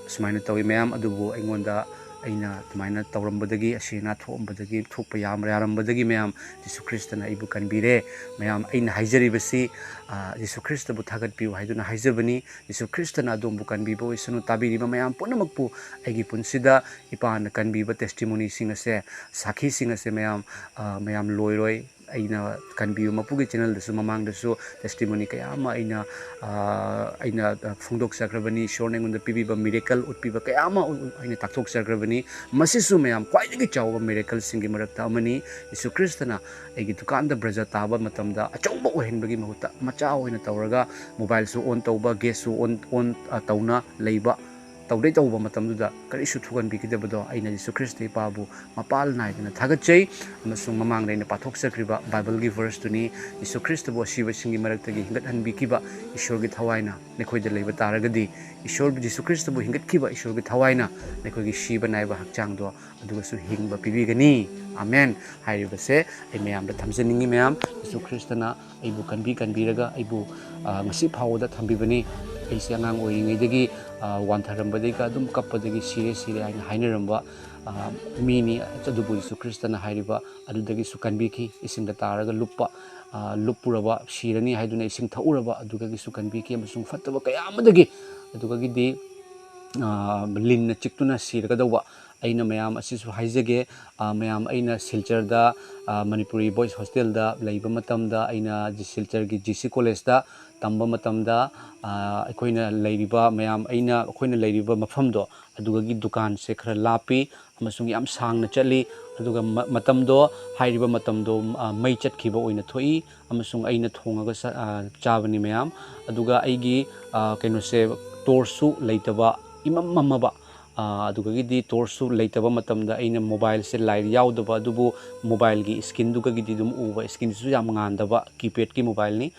ꯁꯨꯃꯥꯏꯅ ꯇꯧꯋꯤ ꯃꯌꯥꯝ꯫ ꯑꯗꯨꯕꯨ ꯑꯩꯉꯣꯟꯗ, ꯑꯩꯅ ꯑꯗꯨꯃꯥꯏꯅ ꯇꯧꯔꯝꯕꯗꯒꯤ, ꯑꯁꯤ ꯑꯅꯥ ꯊꯣꯛꯑꯝꯕꯗꯒꯤ, ꯊꯣꯛꯄ ꯌꯥꯝ-, ꯌꯥꯔꯝꯕꯗꯒꯤ ꯃꯌꯥꯝ, ꯖꯤꯁꯨ ꯈ꯭ꯔꯤꯁꯇꯅ ꯑꯩꯕꯨ ꯀꯟꯕꯤꯔꯦ꯫ ꯃꯌꯥꯝ, ꯑꯩꯅ ꯍꯥꯏꯖꯔꯤꯕꯁꯤ, ꯑ, ꯖꯤꯁꯨ ꯈ꯭ꯔꯤꯁꯇꯕꯨ ꯊꯥꯒꯠꯄꯤꯌꯨ ꯍꯥꯏꯗꯨꯅ ꯍꯥꯏꯖꯕꯅꯤ꯫ ꯖꯤꯁꯨ ꯈ꯭ꯔꯤꯁꯇꯅ ꯑꯗꯣꯝꯕꯨ ꯀꯟꯕꯤꯕ ꯑꯣꯏꯁꯅꯨ꯫ ꯇꯥꯕꯤꯔꯤꯕ ꯃꯌꯥꯝ ꯄꯨꯝꯅꯃꯛꯄꯨ ꯑꯩꯒꯤ ꯄꯨꯟꯁꯤꯗ ꯏꯄꯥꯅ ꯀꯟꯕꯤꯕ ꯇꯦꯁꯇꯤꯃꯣꯅꯤꯁꯤꯡ ꯑꯁꯦ, ꯁꯥꯈꯤꯁꯤꯡ ꯑꯁꯦ ꯃꯌꯥꯝ, ꯑ, ꯃꯌꯥꯝ ꯂꯣꯏꯔꯣꯏ꯫ ꯑꯩꯅ ꯀꯟꯕꯤꯌꯨ ꯃꯄꯨꯒꯤ ꯆꯦꯅꯦꯜꯗꯁꯨ ꯃꯃꯥꯡꯗꯁꯨ ꯇꯦꯁꯇꯤꯃꯣꯅꯤ ꯀꯌꯥ ꯑꯃ ꯑꯩꯅ, ꯑ, ꯑꯩꯅ, ꯑ, ꯐꯣꯡꯗꯣꯛꯆꯈ꯭ꯔꯕꯅꯤ꯫ ꯏꯁꯣꯔꯅ ꯑꯩꯉꯣꯟꯗ ꯄꯤꯕꯤꯕ ꯃꯤꯔꯦꯀꯜ ꯎꯠꯄꯤꯕ ꯀꯌꯥ ꯑꯃ ꯑꯩꯅ ꯇꯥꯛꯊꯣꯛꯆꯈ꯭ꯔꯕꯅꯤ꯫ ꯃꯁꯤꯁꯨ ꯃꯌꯥꯝ ꯈ꯭ꯋꯥꯏꯗꯒꯤ ꯆꯥꯎꯕ ꯃꯤꯔꯦꯀꯜꯁꯤꯡꯒꯤ ꯃꯔꯛꯇ ꯑꯃꯅꯤ꯫ ꯖꯤꯁꯨ ꯈ꯭ꯔꯤꯁꯇꯅ ꯑꯩꯒꯤ ꯗꯨꯀꯥꯟꯗ ꯕ꯭ꯔꯖ ꯇꯥꯕ ꯃꯇꯝꯗ ꯑꯆꯧꯕ ꯑꯣꯏꯍꯟꯕꯒꯤ ꯃꯍꯨꯠꯇ ꯃꯆꯥ ꯑꯣꯏꯅ ꯇꯧꯔꯒ ꯃꯣꯕꯥꯏꯜꯁꯨ ꯑꯣꯟ ꯇꯧꯕ, ꯒꯦꯁꯁꯨ ꯑꯣꯟ, ꯑꯣꯟ, ꯑ, ꯇꯧꯅ ꯂꯩꯕ꯫ ꯇꯧꯗꯩ ꯇꯧꯕ ꯃꯇꯝꯗꯨꯗ ꯀꯔꯤꯁꯨ ꯊꯣꯛꯍꯟꯕꯤꯈꯤꯗꯕꯗꯣ ꯑꯩꯅ ꯖꯤꯁꯨ ꯈ꯭ꯔꯤꯁꯇ ꯏꯄꯥꯕꯨ ꯃꯄꯥꯜ ꯅꯥꯏꯗꯅ ꯊꯥꯒꯠꯆꯩ꯫ ꯑꯃꯁꯨꯡ ꯃꯃꯥꯡꯗ ꯑꯩꯅ ꯄꯥꯊꯣꯛꯆꯈ꯭ꯔꯤꯕ ꯕꯥꯏꯕꯜꯒꯤ ꯚꯔꯁꯇꯨꯅꯤ, ꯖꯤꯁꯨ ꯈ꯭ꯔꯤꯁꯇꯕꯨ ꯑꯁꯤꯕꯁꯤꯡꯒꯤ ꯃꯔꯛꯇꯒꯤ ꯍꯤꯡꯒꯠꯍꯟꯕꯤꯈꯤꯕ ꯏꯁꯣꯔꯒꯤ ꯊꯋꯥꯏꯅ ꯅꯈꯣꯏꯗ ꯂꯩꯕ ꯇꯥꯔꯒꯗꯤ, ꯏꯁꯣꯔ, ꯖꯤꯁꯨ ꯈ꯭ꯔꯤꯁꯇꯕꯨ ꯍꯤꯡꯒꯠꯈꯤꯕ ꯏꯁꯣꯔꯒꯤ ꯊꯋꯥꯏꯅ ꯅꯈꯣꯏꯒꯤ ꯁꯤꯕ ꯅꯥꯏꯕ ꯍꯛꯆꯥꯡꯗꯣ ꯑꯗꯨꯒꯁꯨ ꯍꯤꯡꯕ ꯄꯤꯕꯤꯒꯅꯤ꯫ ꯑꯃꯦꯟ꯫ ꯍꯥꯏꯔꯤꯕꯁꯦ ꯑꯩ ꯃꯌꯥꯝꯗ ꯊꯝꯖꯅꯤꯡꯉꯤ꯫ ꯃꯌꯥꯝ, ꯖꯤꯁꯨ ꯈ꯭ꯔꯤꯁꯇꯅ ꯑꯩꯕꯨ ꯀꯟꯕꯤ ꯀꯟꯕꯤꯔꯒ ꯑꯩꯕꯨ, ꯑ, ꯉꯁꯤ ꯐꯥꯎꯕꯗ ꯊꯝꯕꯤꯕꯅꯤ꯫ ꯑꯩꯁꯦ ꯑꯉꯥꯡ ꯑꯣꯏꯔꯤꯉꯩꯗꯒꯤ, ꯑ, ꯋꯥꯟꯊꯔꯝꯕꯗꯒꯤ ꯑꯗꯨꯝ ꯀꯞꯄꯗꯒꯤ "ꯁꯤꯔꯦ, ꯁꯤꯔꯦ" ꯍꯥꯏꯅ ꯍꯥꯏꯅꯔꯝꯕ, ꯑ, ꯃꯤꯅꯤ꯫ ꯑꯗꯨꯕꯨ ꯖꯤꯁꯨ ꯈ꯭ꯔꯤꯁꯇꯅ ꯍꯥꯏꯔꯤꯕ ꯑꯗꯨꯗꯒꯤꯁꯨ ꯀꯟꯕꯤꯈꯤ꯫ ꯏꯁꯤꯡꯗ ꯇꯥꯔꯒ ꯂꯨꯞꯄ, ꯑ, ꯂꯨꯞꯄꯨꯔꯕ, ꯁꯤꯔꯅꯤ ꯍꯥꯏꯗꯨꯅ ꯏꯁꯤꯡ ꯊꯛꯎꯔꯕ, ꯑꯗꯨꯗꯒꯤꯁꯨ ꯀꯟꯕꯤꯈꯤ꯫ ꯑꯃꯁꯨꯡ ꯐꯠꯇꯕ ꯀꯌꯥ ꯑꯃꯗꯒꯤ, ꯑꯗꯨꯗꯒꯤꯗꯤ, ꯑ, ꯂꯤꯟꯅ ꯆꯤꯛꯇꯨꯅ ꯁꯤꯔꯒꯗꯧꯕ, ꯑꯩꯅ, ꯃꯌꯥꯝ, ꯑꯁꯤꯁꯨ ꯍꯥꯏꯖꯒꯦ, ꯑ, ꯃꯌꯥꯝ, ꯑꯩꯅ ꯁꯤꯜꯆꯔꯗ, ꯑ, ꯃꯅꯤꯄꯨꯔꯤ ꯕꯣꯏꯁ ꯍꯣꯁꯇꯦꯜꯗ ꯂꯩꯕ ꯃꯇꯝꯗ, ꯑꯩꯅ ꯖꯤ-, ꯁꯤꯜꯆꯔꯒꯤ ꯖꯤ ꯁꯤ ꯀꯣꯂꯦꯖꯇ ꯇꯝꯕ ꯃꯇꯝꯗ, ꯑ, ꯑꯩꯈꯣꯏꯅ ꯂꯩꯔꯤꯕ ꯃꯌꯥꯝ, ꯑꯩꯅ, ꯑꯩꯈꯣꯏꯅ ꯂꯩꯔꯤꯕ ꯃꯐꯝꯗꯣ ꯑꯗꯨꯗꯒꯤ ꯗꯨꯀꯥꯟꯁꯦ ꯈꯔ ꯂꯥꯞꯄꯤ ꯑꯃꯁꯨꯡ ꯌꯥꯝ ꯁꯥꯡꯅ ꯆꯠꯂꯤ꯫ ꯑꯗꯨꯒ ꯃ-, ꯃꯇꯝꯗꯣ, ꯍꯥꯏꯔꯤꯕ ꯃꯇꯝꯗꯣ, ꯑ, ꯃꯩ ꯆꯠꯈꯤꯕ ꯑꯣꯏꯅ ꯊꯣꯛꯏ꯫ ꯑꯃꯁꯨꯡ ꯑꯩꯅ ꯊꯣꯡꯉꯒ ꯆꯥ-, ꯑ, ꯆꯥꯕꯅꯤ, ꯃꯌꯥꯝ꯫ ꯑꯗꯨꯒ ꯑꯩꯒꯤ, ꯑ, ꯀꯩꯅꯣꯁꯦ, ꯇꯣꯔꯁꯁꯨ ꯂꯩꯇꯕ, ꯏꯃꯝ ꯃꯝꯃꯕ꯫ ꯑ, ꯑꯗꯨꯗꯒꯤꯗꯤ ꯇꯣꯔꯁꯁꯨ ꯂꯩꯇꯕ ꯃꯇꯝꯗ ꯑꯩꯅ ꯃꯣꯕꯥꯏꯜꯁꯦ, ꯂꯥꯏꯠ ꯌꯥꯎꯗꯕ ꯑꯗꯨꯕꯨ ꯃꯣꯕꯥꯏꯜꯒꯤ ꯏꯁꯀ꯭ꯔꯤꯟꯗꯨꯒꯒꯤꯗꯤ ꯑꯗꯨꯝ ꯎꯕ, ꯏꯁꯀ꯭ꯔꯤꯟꯁꯤꯁꯨ ꯌꯥꯝ ꯉꯥꯟꯗꯕ ꯀꯤꯄꯦꯗꯀꯤ ꯃꯣꯕꯥꯏꯜꯅꯤ꯫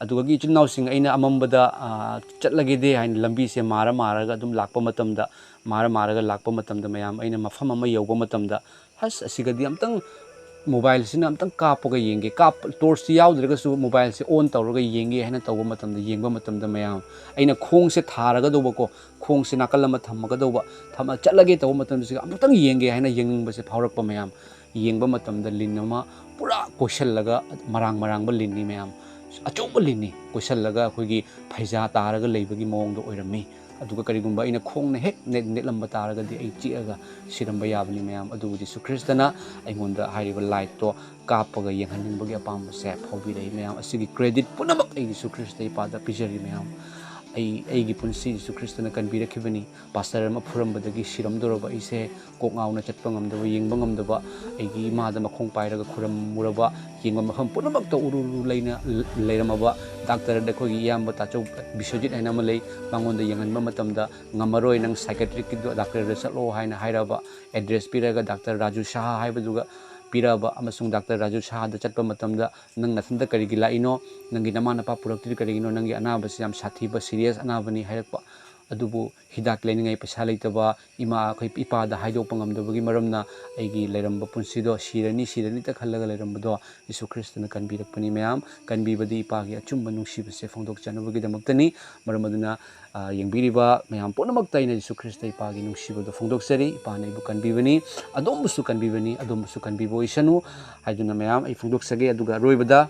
ꯑꯗꯨꯗꯒꯤ ꯏꯆꯤꯟ ꯏꯅꯥꯎꯁꯤꯡ ꯑꯩꯅ ꯑꯃꯝꯕꯗ, ꯑ, ꯆꯠꯂꯒꯦꯗꯦ ꯍꯥꯏꯅ ꯂꯝꯕꯤꯁꯦ ꯃꯥꯔ ꯃꯥꯔꯒ ꯑꯗꯨꯝ ꯂꯥꯛꯄ ꯃꯇꯝꯗ, ꯃꯥꯔ ꯃꯥꯔꯒ ꯂꯥꯛꯄ ꯃꯇꯝꯗ, ꯃꯌꯥꯝ, ꯑꯩꯅ ꯃꯐꯝ ꯑꯃ ꯌꯧꯕ ꯃꯇꯝꯗ, "ꯑꯁ, ꯑꯁꯤꯒꯗꯤ ꯑꯝꯇꯪ ꯃꯣꯕꯥꯏꯜꯁꯤꯅ ꯑꯝꯇꯪ ꯀꯥꯞꯄꯒ ꯌꯦꯡꯒꯦ", ꯀꯥꯞ-, ꯇꯣꯔꯁꯇꯤ ꯌꯥꯎꯗ꯭ꯔꯒꯁꯨ ꯃꯣꯕꯥꯏꯜꯁꯦ ꯑꯣꯟ ꯇꯧꯔꯒ ꯌꯦꯡꯒꯦ ꯍꯥꯏꯅ ꯇꯧꯕ ꯃꯇꯝꯗ, ꯌꯦꯡꯕ ꯃꯇꯝꯗ, ꯃꯌꯥꯝ, ꯑꯩꯅ ꯈꯣꯡꯁꯦ ꯊꯥꯔꯒꯗꯧꯕꯀꯣ, ꯈꯣꯡꯁꯦ ꯅꯥꯀꯜ ꯑꯃ ꯊꯝꯃꯒꯗꯧꯕ, ꯊꯝꯃ ꯆꯠꯂꯒꯦ ꯇꯧꯕ ꯃꯇꯝꯁꯤꯒ ꯑꯃꯨꯛꯇꯪ ꯌꯦꯡꯒꯦ ꯍꯥꯏꯅ ꯌꯦꯡꯅꯤꯡꯕꯁꯦ ꯐꯥꯎꯔꯛꯄ, ꯃꯌꯥꯝ꯫ ꯌꯦꯡꯕ ꯃꯇꯝꯗ ꯂꯤꯟ ꯑꯃ ꯄꯨꯔꯥ ꯀꯣꯏꯁꯜꯂꯒ, ꯃꯔꯥꯡ ꯃꯔꯥꯡꯕ ꯂꯤꯟꯅꯤ, ꯃꯌꯥꯝ, ꯑꯆꯧꯕ ꯂꯤꯟꯅꯤ, ꯀꯣꯏꯁꯜꯂꯒ ꯑꯩꯈꯣꯏꯒꯤ ꯐꯩꯖꯥ ꯇꯥꯔꯒ ꯂꯩꯕꯒꯤ ꯃꯑꯣꯡꯗ ꯑꯣꯏꯔꯝꯃꯤ꯫ ꯑꯗꯨꯒ ꯀꯔꯤꯒꯨꯝꯕ ꯑꯩꯅ ꯈꯣꯡꯅ ꯍꯦꯛ ꯅꯦꯠ-, ꯅꯦꯠꯂꯝꯕ ꯇꯥꯔꯒꯗꯤ ꯑꯩ ꯆꯤꯛꯑꯒ ꯁꯤꯔꯝꯕ ꯌꯥꯕꯅꯤ, ꯃꯌꯥꯝ꯫ ꯑꯗꯨꯕꯨ ꯖꯤꯁꯨ ꯈ꯭ꯔꯤꯁꯇꯅ ꯑꯩꯉꯣꯟꯗ ꯍꯥꯏꯔꯤꯕ ꯂꯥꯏꯠꯇꯣ ꯀꯥꯞꯄꯒ ꯌꯦꯡꯍꯟꯅꯤꯡꯕꯒꯤ ꯑꯄꯥꯝꯕꯁꯦ ꯐꯥꯎꯕꯤꯔꯛꯏ, ꯃꯌꯥꯝ꯫ ꯑꯁꯤꯒꯤ ꯀ꯭ꯔꯦꯗꯤꯠ ꯄꯨꯝꯅꯃꯛ ꯑꯩ ꯖꯤꯁꯨ ꯈ꯭ꯔꯤꯁꯇ ꯏꯄꯥꯗ ꯄꯤꯖꯔꯤ, ꯃꯌꯥꯝ꯫ ꯑꯩ, ꯑꯩꯒꯤ ꯄꯨꯟꯁꯤ ꯖꯤꯁꯨ ꯈ꯭ꯔꯤꯁꯇꯅ ꯀꯟꯕꯤꯔꯛꯈꯤꯕꯅꯤ꯫ ꯄꯥꯁꯇꯔ ꯑꯃ ꯐꯨꯔꯝꯕꯗꯒꯤ ꯁꯤꯔꯝꯗꯧꯔꯕ ꯑꯩꯁꯦ ꯀꯣꯛ ꯉꯥꯎꯅ ꯆꯠꯄ ꯉꯝꯗꯕ, ꯌꯦꯡꯕ ꯉꯝꯗꯕ, ꯑꯩꯒꯤ ꯏꯃꯥꯗ ꯃꯈꯣꯡ ꯄꯥꯏꯔꯒ ꯈꯨꯔꯝꯃꯨꯔꯕ, ꯌꯦꯡꯕ ꯃꯐꯝ ꯄꯨꯝꯅꯃꯛꯇ ꯎꯔꯨ ꯎꯔꯨ ꯂꯩꯅ ꯂꯩꯔꯝꯃꯕ ꯗꯥꯛꯇꯔꯗ ꯑꯩꯈꯣꯏꯒꯤ ꯏꯌꯥꯝꯕ ꯇꯥꯆꯧ ꯕꯤꯁ꯭ꯋꯖꯤꯠ ꯍꯥꯏꯅ ꯑꯃ ꯂꯩ, ꯃꯉꯣꯟꯗ ꯌꯦꯡꯍꯟꯕ ꯃꯇꯝꯗ, "ꯉꯝꯃꯔꯣꯏ, ꯅꯪ psychiatricꯀꯤ ꯗꯣ-, ꯗꯥꯛꯇꯔꯗ ꯆꯠꯂꯣ" ꯍꯥꯏꯅ ꯍꯥꯏꯔꯛꯑꯕ, address ꯄꯤꯔꯒ ꯗꯥꯛꯇꯔ ꯔꯥꯖꯨ ꯁꯥꯍꯥ ꯍꯥꯏꯕꯗꯨꯒ ꯄꯤꯔꯛꯑꯕ, ꯑꯃꯁꯨꯡ ꯗꯥꯛꯇꯔ ꯔꯥꯖꯨ ꯁꯥꯍꯥꯗ ꯆꯠꯄ ꯃꯇꯝꯗ, "ꯅꯪ ꯅꯊꯟꯇ ꯀꯔꯤꯒꯤ ꯂꯥꯛꯏꯅꯣ? ꯅꯪꯒꯤ ꯅꯃꯥ ꯅꯄꯥ ꯄꯨꯔꯛꯇ꯭ꯔꯤ ꯀꯔꯤꯒꯤꯅꯣ? ꯅꯪꯒꯤ ꯑꯅꯥꯕꯁꯤ ꯌꯥꯝ ꯁꯥꯊꯤꯕ, serious ꯑꯅꯥꯕꯅꯤ" ꯍꯥꯏꯔꯛꯄ꯫ ꯑꯗꯨꯕꯨ ꯍꯤꯗꯥꯛ ꯂꯩꯅꯤꯡꯉꯥꯏ ꯄꯩꯁꯥ ꯂꯩꯇꯕ, ꯏꯃꯥ, ꯑꯩꯈꯣꯏ ꯏꯄꯥꯗ ꯍꯥꯏꯗꯣꯛꯄ ꯉꯝꯗꯕꯒꯤ ꯃꯔꯝꯅ ꯑꯩꯒꯤ ꯂꯩꯔꯝꯕ ꯄꯨꯟꯁꯤꯗꯣ ꯁꯤꯔꯅꯤ, ꯁꯤꯔꯅꯤꯇ ꯈꯜꯂꯒ ꯂꯩꯔꯝꯕꯗꯣ ꯖꯤꯁꯨ ꯈ꯭ꯔꯤꯁꯇꯅ ꯀꯟꯕꯤꯔꯛꯄꯅꯤ꯫ ꯃꯌꯥꯝ, ꯀꯟꯕꯤꯕꯗꯤ ꯏꯄꯥꯒꯤ ꯑꯆꯨꯝꯕ ꯅꯨꯡꯁꯤꯕꯁꯦ ꯐꯣꯡꯗꯣꯛꯆꯅꯕꯒꯤꯗꯃꯛꯇꯅꯤ꯫ ꯃꯔꯝ ꯑꯗꯨꯅ, ꯑ, ꯌꯦꯡꯕꯤꯔꯤꯕ ꯃꯌꯥꯝ ꯄꯨꯝꯅꯃꯛꯇ ꯑꯩꯅ ꯖꯤꯁꯨ ꯈ꯭ꯔꯤꯁꯇ ꯏꯄꯥꯒꯤ ꯅꯨꯡꯁꯤꯕꯗꯣ ꯐꯣꯡꯗꯣꯛꯆꯔꯤ꯫ ꯏꯄꯥꯅ ꯑꯩꯕꯨ ꯀꯟꯕꯤꯕꯅꯤ, ꯑꯗꯣꯝꯕꯨꯁꯨ ꯀꯟꯕꯤꯕꯅꯤ, ꯑꯗꯣꯝꯕꯨꯁꯨ ꯀꯟꯕꯤꯕ ꯑꯣꯏꯁꯅꯨ ꯍꯥꯏꯗꯨꯅ ꯃꯌꯥꯝ ꯑꯩ ꯐꯣꯡꯗꯣꯛꯆꯒꯦ꯫ ꯑꯗꯨꯒ ꯑꯔꯣꯏꯕꯗ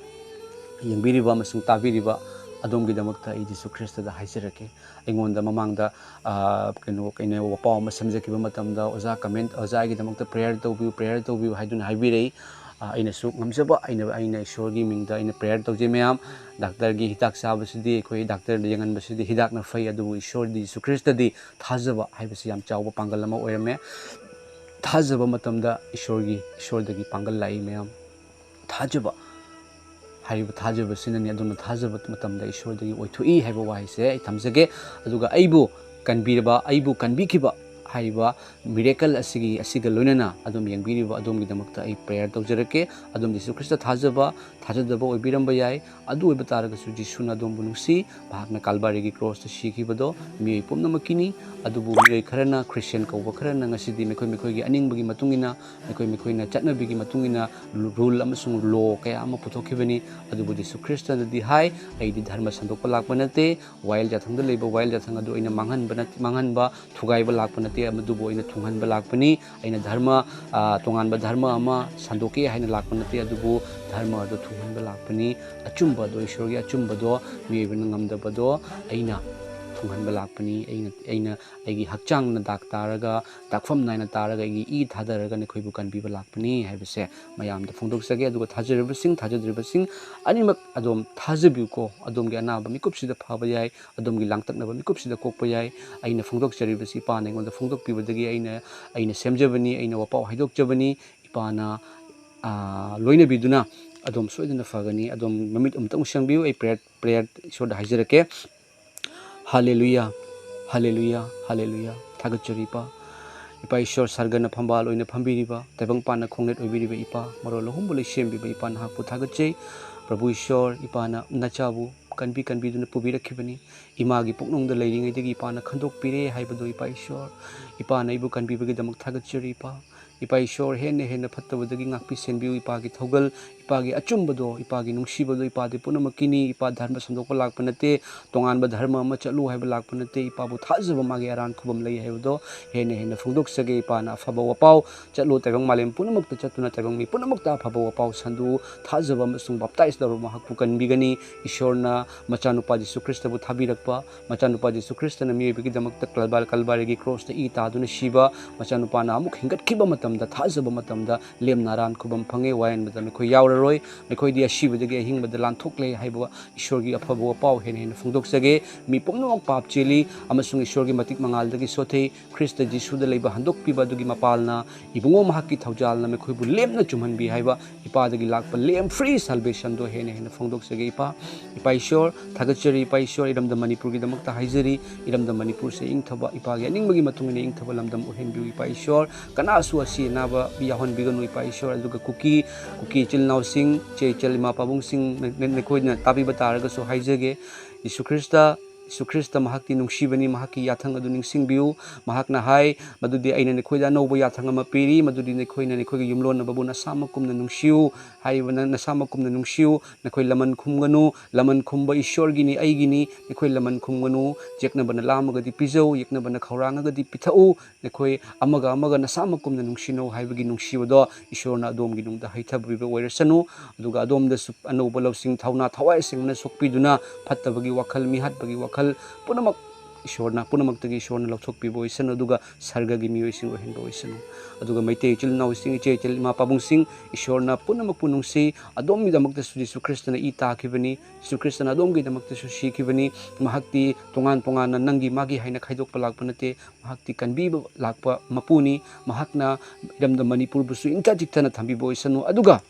ꯌꯦꯡꯕꯤꯔꯤꯕ ꯑꯃꯁꯨꯡ ꯇꯥꯕꯤꯔꯤꯕ ꯑꯗꯣꯝꯒꯤꯗꯃꯛꯇ ꯑꯩ ꯖꯤꯁꯨ ꯈ꯭ꯔꯤꯁꯇꯗ ꯍꯥꯏꯖꯔꯛꯀꯦ꯫ ꯑꯩꯉꯣꯟꯗ ꯃꯃꯥꯡꯗ, ꯑ, ꯀꯩꯅꯣ, ꯀꯩꯅꯣ, ꯋꯥꯄꯥꯎ ꯑꯃ ꯁꯦꯝꯖꯈꯤꯕ ꯃꯇꯝꯗ, "ꯑꯣꯖꯥ, comment, ꯑꯣꯖꯥ, ꯑꯩꯒꯤꯗꯃꯛꯇ prayer ꯇꯧꯕꯤꯌꯨ, prayer ꯇꯧꯕꯤꯌꯨ" ꯍꯥꯏꯗꯨꯅ ꯍꯥꯏꯕꯤꯔꯛꯏ꯫ ꯑ, ꯑꯩꯅꯁꯨ ꯉꯝꯖꯕ, ꯑꯩꯅ, ꯑꯩꯅ ꯏꯁꯣꯔꯒꯤ ꯃꯤꯡꯗ ꯑꯩꯅ prayer ꯇꯧꯖꯩ ꯃꯌꯥꯝ꯫ ꯗꯥꯛꯇꯔꯒꯤ ꯍꯤꯗꯥꯛ ꯆꯥꯕꯁꯤꯗꯤ, ꯑꯩꯈꯣꯏ ꯗꯥꯛꯇꯔꯗ ꯌꯦꯡꯍꯟꯕꯁꯤꯗꯤ ꯍꯤꯗꯥꯛꯅ ꯐꯩ, ꯑꯗꯨꯕꯨ ꯏꯁꯣꯔꯗꯤ, ꯖꯤꯁꯨ ꯈ꯭ꯔꯤꯁꯇꯗꯤ ꯊꯥꯖꯕ ꯍꯥꯏꯕꯁꯤ ꯌꯥꯝ ꯆꯥꯎꯕ ꯄꯥꯡꯒꯜ ꯑꯃ ꯑꯣꯏꯔꯝꯃꯦ꯫ ꯊꯥꯖꯕ ꯃꯇꯝꯗ ꯏꯁꯣꯔꯒꯤ, ꯏꯁꯣꯔꯗꯒꯤ ꯄꯥꯡꯒꯜ ꯂꯥꯛꯏ ꯃꯌꯥꯝ꯫ ꯊꯥꯖꯕ ꯍꯥꯏꯔꯤꯕ ꯊꯥꯖꯕꯁꯤꯅꯅꯤ꯫ ꯑꯗꯨꯅ ꯊꯥꯖꯕ ꯃꯇꯝꯗ ꯏꯁꯣꯔꯗꯒꯤ ꯑꯣꯏꯊꯣꯛꯏ ꯍꯥꯏꯕ ꯋꯥꯍꯩꯁꯦ ꯑꯩ ꯊꯝꯖꯒꯦ꯫ ꯑꯗꯨꯒ ꯑꯩꯕꯨ ꯀꯟꯕꯤꯔꯕ, ꯑꯩꯕꯨ ꯀꯟꯕꯤꯈꯤꯕ ꯍꯥꯏꯔꯤꯕ miracle ꯑꯁꯤꯒꯤ, ꯑꯁꯤꯒ ꯂꯣꯏꯅꯅ ꯑꯗꯨꯝ ꯌꯦꯡꯕꯤꯔꯤꯕ ꯑꯗꯣꯝꯒꯤꯗꯃꯛꯇ ꯑꯩ prayer ꯇꯧꯖꯔꯛꯀꯦ꯫ ꯑꯗꯣꯝ ꯖꯤꯁꯨ ꯈ꯭ꯔꯤꯁꯇ ꯊꯥꯖꯕ, ꯊꯥꯖꯗꯕ ꯑꯣꯏꯕꯤꯔꯝꯕ ꯌꯥꯏ꯫ ꯑꯗꯨ ꯑꯣꯏꯕ ꯇꯥꯔꯒꯁꯨ ꯖꯤꯁꯨꯅ ꯑꯗꯣꯝꯕꯨ ꯅꯨꯡꯁꯤ꯫ ꯃꯍꯥꯛꯅ ꯀꯥꯜꯕꯥꯔꯤꯒꯤ ꯀ꯭ꯔꯣꯁꯇ ꯁꯤꯈꯤꯕꯗꯣ ꯃꯤꯑꯣꯏ ꯄꯨꯝꯅꯃꯛꯀꯤꯅꯤ꯫ ꯑꯗꯨꯕꯨ ꯃꯤꯑꯣꯏ ꯈꯔꯅ, ꯈ꯭ꯔꯤꯁꯇꯤꯌꯥꯟ ꯀꯧꯕ ꯈꯔꯅ ꯉꯁꯤꯗꯤ ꯃꯈꯣꯏ ꯃꯈꯣꯏꯒꯤ ꯑꯅꯤꯡꯕꯒꯤ ꯃꯇꯨꯡ ꯏꯟꯅ, ꯃꯈꯣꯏ ꯃꯈꯣꯏꯅ ꯆꯠꯅꯕꯤꯒꯤ ꯃꯇꯨꯡ ꯏꯟꯅ ꯔꯨꯜ ꯑꯃꯁꯨꯡ ꯂꯣ ꯀꯌꯥ ꯑꯃ ꯄꯨꯊꯣꯛꯈꯤꯕꯅꯤ꯫ ꯑꯗꯨꯕꯨ ꯖꯤꯁꯨ ꯈ꯭ꯔꯤꯁꯇꯅꯗꯤ ꯍꯥꯏ, "ꯑꯩꯗꯤ ꯙꯔꯃ ꯁꯟꯗꯣꯛꯄ ꯂꯥꯛꯄ ꯅꯠꯇꯦ, ꯋꯥꯌꯦꯜ ꯌꯥꯊꯪꯗ ꯂꯩꯕ ꯋꯥꯌꯦꯜ ꯌꯥꯊꯪ ꯑꯗꯨ ꯑꯩꯅ ꯃꯥꯡꯍꯟꯕ ꯅꯠ-, ꯃꯥꯡꯍꯟꯕ, ꯊꯨꯒꯥꯏꯕ ꯂꯥꯛꯄ ꯅꯠꯇꯦ, ꯃꯗꯨꯕꯨ ꯑꯩꯅ ꯊꯨꯡꯍꯟꯕ ꯂꯥꯛꯄꯅꯤ꯫ ꯑꯩꯅ ꯙꯔꯃ, ꯑ, ꯇꯣꯉꯥꯟꯕ ꯙꯔꯃ ꯑꯃ ꯁꯟꯗꯣꯛꯀꯦ ꯍꯥꯏꯅ ꯂꯥꯛꯄ ꯅꯠꯇꯦ, ꯑꯗꯨꯕꯨ ꯙꯔꯃ ꯑꯗꯨ ꯊꯨꯡꯍꯟꯕ ꯂꯥꯛꯄꯅꯤ꯫ ꯑꯆꯨꯝꯕ ꯑꯗꯣ, ꯏꯁꯣꯔꯒꯤ ꯑꯆꯨꯝꯕꯗꯣ, ꯃꯤꯑꯣꯏꯕꯅ ꯉꯝꯗꯕꯗꯣ ꯑꯩꯅ ꯇꯨꯡꯍꯟꯕ ꯂꯥꯛꯄꯅꯤ꯫ ꯑꯩꯅ ꯑꯩꯅ ꯑꯩꯒꯤ ꯍꯛꯆꯥꯡꯅ ꯗꯥꯛ ꯇꯥꯔꯒ, ꯗꯥꯛꯐꯝ ꯅꯥꯏꯅ ꯇꯥꯔꯒ, ꯑꯩꯒꯤ ꯏ ꯊꯥꯗꯔꯒ ꯅꯈꯣꯏꯕꯨ ꯀꯟꯕꯤꯕ ꯂꯥꯛꯄꯅꯤ ꯍꯥꯏꯕꯁꯦ ꯃꯌꯥꯝꯗ ꯐꯣꯡꯗꯣꯛꯆꯒꯦ꯫ ꯑꯗꯨꯒ ꯊꯥꯖꯔꯤꯕꯁꯤꯡ, ꯊꯥꯖꯗ꯭ꯔꯤꯕꯁꯤꯡ ꯑꯅꯤꯃꯛ ꯑꯗꯣꯝ ꯊꯥꯖꯕꯤꯌꯨꯀꯣ꯫ ꯑꯗꯣꯝꯒꯤ ꯑꯅꯥꯕ ꯃꯤꯀꯨꯞꯁꯤꯗ ꯐꯕ ꯌꯥꯏ, ꯑꯗꯣꯝꯒꯤ ꯂꯥꯡꯇꯛꯅꯕ ꯃꯤꯀꯨꯞꯁꯤꯗ ꯀꯣꯛꯄ ꯌꯥꯏ꯫ ꯑꯩꯅ ꯐꯣꯡꯗꯣꯛꯆꯔꯤꯕꯁꯤ ꯏꯄꯥꯅ ꯑꯩꯉꯣꯟꯗ ꯐꯣꯡꯗꯣꯛꯄꯤꯕꯗꯒꯤ ꯑꯩꯅ, ꯑꯩꯅ ꯁꯦꯝꯖꯕꯅꯤ, ꯑꯩꯅ ꯋꯥꯄꯥꯎ ꯍꯥꯏꯗꯣꯛꯆꯕꯅꯤ꯫ ꯏꯄꯥꯅ, ꯑꯥ, ꯂꯣꯏꯅꯕꯤꯗꯨꯅ ꯑꯗꯣꯝ ꯁꯣꯏꯗꯅ ꯐꯒꯅꯤ꯫ ꯑꯗꯣꯝ ꯃꯃꯤꯠ ꯑꯃꯨꯛꯇꯪ ꯎꯁꯪꯕꯤꯌꯨ꯫ ꯑꯩ prayer, prayer ꯏꯁꯣꯔꯗ ꯍꯥꯏꯖꯔꯛꯀꯦ꯫ ꯍꯥꯂꯦꯂꯨꯌꯥ, ꯍꯥꯂꯦꯂꯨꯌꯥ, ꯍꯥꯂꯦꯂꯨꯌꯥ꯫ ꯊꯥꯒꯠꯆꯔꯤ ꯏꯄꯥ꯫ ꯏꯄꯥ ꯏꯁꯣꯔ, ꯁꯔꯒꯅ ꯐꯝꯕꯥꯜ ꯑꯣꯏꯅ ꯐꯝꯕꯤꯔꯤꯕ, ꯇꯥꯏꯕꯪꯄꯥꯟꯅ ꯈꯣꯡꯅꯦꯠ ꯑꯣꯏꯕꯤꯔꯤꯕ ꯏꯄꯥ, ꯃꯔꯣꯜ ꯑꯍꯨꯝꯕꯨ ꯂꯩꯁꯦꯝꯕꯤꯕ ꯏꯄꯥ, ꯅꯍꯥꯛꯄꯨ ꯊꯥꯒꯠꯆꯩ꯫ ꯄ꯭ꯔꯚꯨ ꯏꯁꯣꯔ, ꯏꯄꯥꯅ ꯅꯆꯥꯕꯨ ꯀꯟꯕꯤ ꯀꯟꯕꯤꯗꯨꯅ ꯄꯨꯕꯤꯔꯛꯈꯤꯕꯅꯤ꯫ ꯏꯃꯥꯒꯤ ꯄꯨꯛꯅꯨꯡꯗ ꯂꯩꯔꯤꯉꯩꯗꯒꯤ ꯏꯄꯥꯅ ꯈꯟꯗꯣꯛꯄꯤꯔꯦ ꯍꯥꯏꯕꯗꯨ ꯏꯄꯥ ꯏꯁꯣꯔ, ꯏꯄꯥꯅ ꯑꯩꯕꯨ ꯀꯟꯕꯤꯕꯒꯤꯗꯃꯛ ꯊꯥꯒꯠꯆꯔꯤ ꯏꯄꯥ꯫ ꯏꯄꯥ ꯏꯁꯣꯔ, ꯍꯦꯟꯅ ꯍꯦꯟꯅ ꯐꯠꯇꯕꯗꯒꯤ ꯉꯥꯛꯄꯤ ꯁꯦꯟꯕꯤꯌꯨ꯫ ꯏꯄꯥꯒꯤ ꯊꯧꯒꯜ, ꯏꯄꯥꯒꯤ ꯑꯆꯨꯝꯕꯗꯣ, ꯏꯄꯥꯒꯤ ꯅꯨꯡꯁꯤꯕꯗꯣ ꯏꯄꯥꯗꯤ ꯄꯨꯝꯅꯃꯛꯀꯤꯅꯤ꯫ ꯏꯄꯥ ꯙꯔꯃ ꯁꯟꯗꯣꯛꯄ ꯂꯥꯛꯄ ꯅꯠꯇꯦ, ꯇꯣꯉꯥꯟꯕ ꯙꯔꯃ ꯑꯃ ꯆꯠꯂꯨ ꯍꯥꯏꯕ ꯂꯥꯛꯄ ꯅꯠꯇꯦ꯫ ꯏꯄꯥꯕꯨ ꯊꯥꯖꯕ ꯃꯥꯒꯤ ꯑꯔꯥꯟ ꯈꯨꯕꯝ ꯂꯩ ꯍꯥꯏꯕꯗꯣ ꯍꯦꯟꯅ ꯍꯦꯟꯅ ꯐꯣꯡꯗꯣꯛꯆꯒꯦ꯫ ꯏꯄꯥꯅ ꯑꯐꯕ ꯋꯥꯄꯥꯎ ꯆꯠꯂꯨ, ꯇꯥꯏꯕꯪ ꯃꯥꯂꯦꯝ ꯄꯨꯝꯅꯃꯛꯇ ꯆꯠꯇꯨꯅ ꯇꯥꯏꯕꯪ ꯃꯤ ꯄꯨꯝꯅꯃꯛꯇ ꯑꯐꯕ ꯋꯥꯄꯥꯎ ꯁꯟꯗꯣꯛꯎ꯫ ꯊꯥꯖꯕ ꯑꯃꯁꯨꯡ baptize ꯇꯧꯔꯕ ꯃꯍꯥꯛꯄꯨ ꯀꯟꯕꯤꯒꯅꯤ꯫ ꯏꯁꯣꯔꯅ ꯃꯆꯥꯅꯨꯄꯥ ꯖꯤꯁꯨ ꯈ꯭ꯔꯤꯁꯇꯕꯨ ꯊꯥꯕꯤꯔꯛꯄ, ꯃꯆꯥꯅꯨꯄꯥ ꯖꯤꯁꯨ ꯈ꯭ꯔꯤꯁꯇꯅ ꯃꯤꯑꯣꯏꯕꯒꯤꯗꯃꯛꯇ ꯀꯜꯕꯥꯔ-, ꯀꯜꯕꯥꯔꯤꯒꯤ ꯀ꯭ꯔꯣꯁꯇ ꯏ ꯇꯥꯗꯨꯅ ꯁꯤꯕ, ꯃꯆꯥꯅꯨꯄꯥꯅ ꯑꯃꯨꯛ ꯍꯤꯡꯒꯠꯈꯤꯕ ꯃꯇꯝꯗ, ꯊꯥꯖꯕ ꯃꯇꯝꯗ ꯂꯦꯝꯅ ꯑꯔꯥꯟ ꯈꯨꯕꯝ ꯐꯪꯉꯦ, ꯋꯥꯌꯦꯟꯕꯗ ꯃꯈꯣꯏ ꯌꯥꯎꯔꯔꯣꯏ, ꯃꯈꯣꯏꯗꯤ ꯑꯁꯤꯕꯗꯒꯤ ꯑꯍꯤꯡꯕꯗ ꯂꯥꯟꯊꯣꯛꯂꯦ ꯍꯥꯏꯕ ꯏꯁꯣꯔꯒꯤ ꯑꯐꯕ ꯋꯥꯄꯥꯎ ꯍꯦꯟꯅ ꯍꯦꯟꯅ ꯐꯣꯡꯗꯣꯛꯆꯒꯦ꯫ ꯃꯤ ꯄꯨꯝꯅꯃꯛ ꯄꯥꯞ ꯆꯦꯜꯂꯤ ꯑꯃꯁꯨꯡ ꯏꯁꯣꯔꯒꯤ ꯃꯇꯤꯛ ꯃꯉꯥꯜꯗꯒꯤ ꯁꯣꯠꯊꯩ꯫ ꯈ꯭ꯔꯤꯁꯇ ꯖꯤꯁꯨꯗ ꯂꯩꯕ ꯍꯟꯗꯣꯛꯄꯤꯕ ꯑꯗꯨꯒꯤ ꯃꯄꯥꯜꯅ ꯏꯕꯨꯡꯉꯣ ꯃꯍꯥꯛꯀꯤ ꯊꯧꯖꯥꯜꯅ ꯃꯈꯣꯏꯕꯨ ꯂꯦꯝꯅ ꯆꯨꯝꯍꯟꯕꯤ ꯍꯥꯏꯕ ꯏꯄꯥꯗꯒꯤ ꯂꯥꯛꯄ ꯂꯦꯝ, free salvationꯗꯣ ꯍꯦꯟꯅ ꯍꯦꯟꯅ ꯐꯣꯡꯗꯣꯛꯆꯒꯦ ꯏꯄꯥ꯫ ꯏꯄꯥ ꯏꯁꯣꯔ, ꯊꯥꯒꯠꯆꯔꯤ ꯏꯄꯥ ꯏꯁꯣꯔ, ꯏꯔꯝꯗꯝ ꯃꯅꯤꯄꯨꯔꯒꯤꯗꯃꯛꯇ ꯍꯥꯏꯖꯔꯤ꯫ ꯏꯔꯝꯗꯝ ꯃꯅꯤꯄꯨꯔꯁꯦ ꯏꯪꯊꯕ, ꯏꯄꯥꯒꯤ ꯑꯅꯤꯡꯕꯒꯤ ꯃꯇꯨꯡ ꯏꯟꯅ ꯏꯪꯊꯕ ꯂꯝꯗꯝ ꯑꯣꯏꯍꯟꯕꯤꯌꯨ ꯏꯄꯥ ꯏꯁꯣꯔ꯫ ꯀꯅꯥꯁꯨ ꯑꯁꯤ ꯑꯅꯥꯕ ꯌꯥꯎꯍꯟꯕꯤꯒꯅꯨ ꯏꯄꯥ ꯏꯁꯣꯔ꯫ ꯑꯗꯨꯒ ꯀꯨꯀꯤ, ꯀꯨꯀꯤ ꯏꯆꯤꯜ ꯏꯅꯥꯎꯁꯤꯡ, ꯏꯆꯦ ꯏꯆꯜ ꯏꯃꯥ ꯄꯥꯕꯨꯡꯁꯤꯡ, ꯅ-, ꯅ-, ꯅꯈꯣꯏꯅ ꯇꯥꯕꯤꯕ ꯇꯥꯔꯒꯁꯨ ꯍꯥꯏꯖꯒꯦ꯫ ꯌꯤꯁꯨ ꯈ꯭ꯔꯤꯁꯇ, ꯌꯤꯁꯨ ꯈ꯭ꯔꯤꯁꯇ ꯃꯍꯥꯛꯀꯤ ꯅꯨꯡꯁꯤꯕꯅꯤ, ꯃꯍꯥꯛꯀꯤ ꯌꯥꯊꯪ ꯑꯗꯨ ꯅꯤꯡꯁꯤꯡꯕꯤꯌꯨ꯫ ꯃꯍꯥꯛꯅ ꯍꯥꯏ, ꯃꯗꯨꯗꯤ ꯑꯩꯅ ꯅꯈꯣꯏꯗ ꯑꯅꯧꯕ ꯌꯥꯊꯪ ꯑꯃ ꯄꯤꯔꯤ, ꯃꯗꯨꯗꯤ ꯅꯈꯣꯏꯅ ꯅꯈꯣꯏꯒꯤ ꯌꯨꯝꯂꯣꯟꯅꯕꯕꯨ ꯅꯁꯥꯃꯛ ꯀꯨꯝꯅ ꯅꯨꯡꯁꯤꯌꯨ꯫ ꯍꯥꯏꯔꯤꯕ ꯅ-, ꯅꯁꯥꯃꯛ ꯀꯨꯝꯅ ꯅꯨꯡꯁꯤꯌꯨ꯫ ꯅꯈꯣꯏ ꯂꯃꯟ ꯈꯨꯝꯒꯅꯨ꯫ ꯂꯃꯟ ꯈꯨꯝꯕ ꯏꯁꯣꯔꯒꯤꯅꯤ, ꯑꯩꯒꯤꯅꯤ꯫ ꯅꯈꯣꯏ ꯂꯃꯟ ꯈꯨꯝꯒꯅꯨ꯫ ꯌꯦꯛꯅꯕꯅ ꯂꯥꯝꯃꯒꯗꯤ ꯄꯤꯖꯧ, ꯌꯦꯛꯅꯕꯅ ꯈꯧꯔꯥꯡꯉꯒꯗꯤ ꯄꯤꯊꯛꯎ꯫ ꯅꯈꯣꯏ ꯑꯃꯒ ꯑꯃꯒ ꯅꯁꯥꯃꯛ ꯀꯨꯝꯅ ꯅꯨꯡꯁꯤꯅꯧ ꯍꯥꯏꯕꯒꯤ ꯅꯨꯡꯁꯤꯕꯗꯣ ꯏꯁꯣꯔꯅ ꯑꯗꯣꯝꯒꯤ ꯅꯨꯡꯗ ꯍꯩꯊꯕꯤꯕ ꯑꯣꯏꯔꯁꯅꯨ꯫ ꯑꯗꯨꯒ ꯑꯗꯣꯝꯗꯁꯨ ꯑꯅꯧꯕ ꯂꯧꯁꯤꯡ, ꯊꯧꯅꯥ, ꯊꯋꯥꯏ ꯁꯦꯡꯕꯅ ꯁꯣꯛꯄꯤꯗꯨꯅ ꯐꯠꯇꯕꯒꯤ ꯋꯥꯈꯜ, ꯃꯤꯍꯥꯠꯄꯒꯤ ꯋꯥꯈꯜ ꯄꯨꯝꯅꯃꯛ ꯏꯁꯣꯔꯅ ꯄꯨꯝꯅꯃꯛꯇꯒꯤ ꯏꯁꯣꯔꯅ ꯂꯧꯊꯣꯛꯄꯤꯕ ꯑꯣꯏꯁꯅꯨ, ꯑꯗꯨꯒ ꯁꯔꯒꯒꯤ ꯃꯤꯑꯣꯏꯁꯤꯡ ꯑꯣꯏꯍꯟꯕ ꯑꯣꯏꯁꯅꯨ꯫ ꯑꯗꯨꯒ ꯃꯩꯇꯩ ꯏꯆꯤꯜ ꯏꯅꯥꯎꯁꯤꯡ, ꯏꯆꯦ ꯏꯆꯤꯜ ꯏꯃꯥ ꯄꯥꯕꯨꯡꯁꯤꯡ, ꯏꯁꯣꯔꯅ ꯄꯨꯝꯅꯃꯛꯄꯨ ꯅꯨꯡꯁꯤ꯫ ꯑꯗꯣꯝꯒꯤꯗꯃꯛꯇꯁꯨ ꯖꯤꯁꯨ ꯈ꯭ꯔꯤꯁꯇꯅ ꯏ ꯇꯥꯈꯤꯕꯅꯤ꯫ ꯖꯤꯁꯨ ꯈ꯭ꯔꯤꯁꯇꯅ ꯑꯗꯣꯝꯒꯤꯗꯃꯛꯇꯁꯨ ꯁꯤꯈꯤꯕꯅꯤ꯫ ꯃꯍꯥꯛꯇꯤ ꯇꯣꯉꯥꯟ ꯇꯣꯉꯥꯟꯅ ꯅꯪꯒꯤ ꯃꯥꯒꯤ ꯍꯥꯏꯅ ꯈꯥꯏꯗꯣꯛꯄ ꯂꯥꯛꯄ ꯅꯠꯇꯦ꯫ ꯃꯍꯥꯛꯇꯤ ꯀꯟꯕꯤꯕ ꯂꯥꯛꯄ ꯃꯄꯨꯅꯤ꯫ ꯃꯍꯥꯛꯅ ꯏꯔꯝꯗꯝ ꯃꯅꯤꯄꯨꯔꯕꯨꯁꯨ ꯏꯪꯊ ꯆꯤꯛꯊꯅ ꯊꯝꯕꯤꯕ ꯑꯣꯏꯁꯅꯨ꯫ ꯑꯗꯨꯒ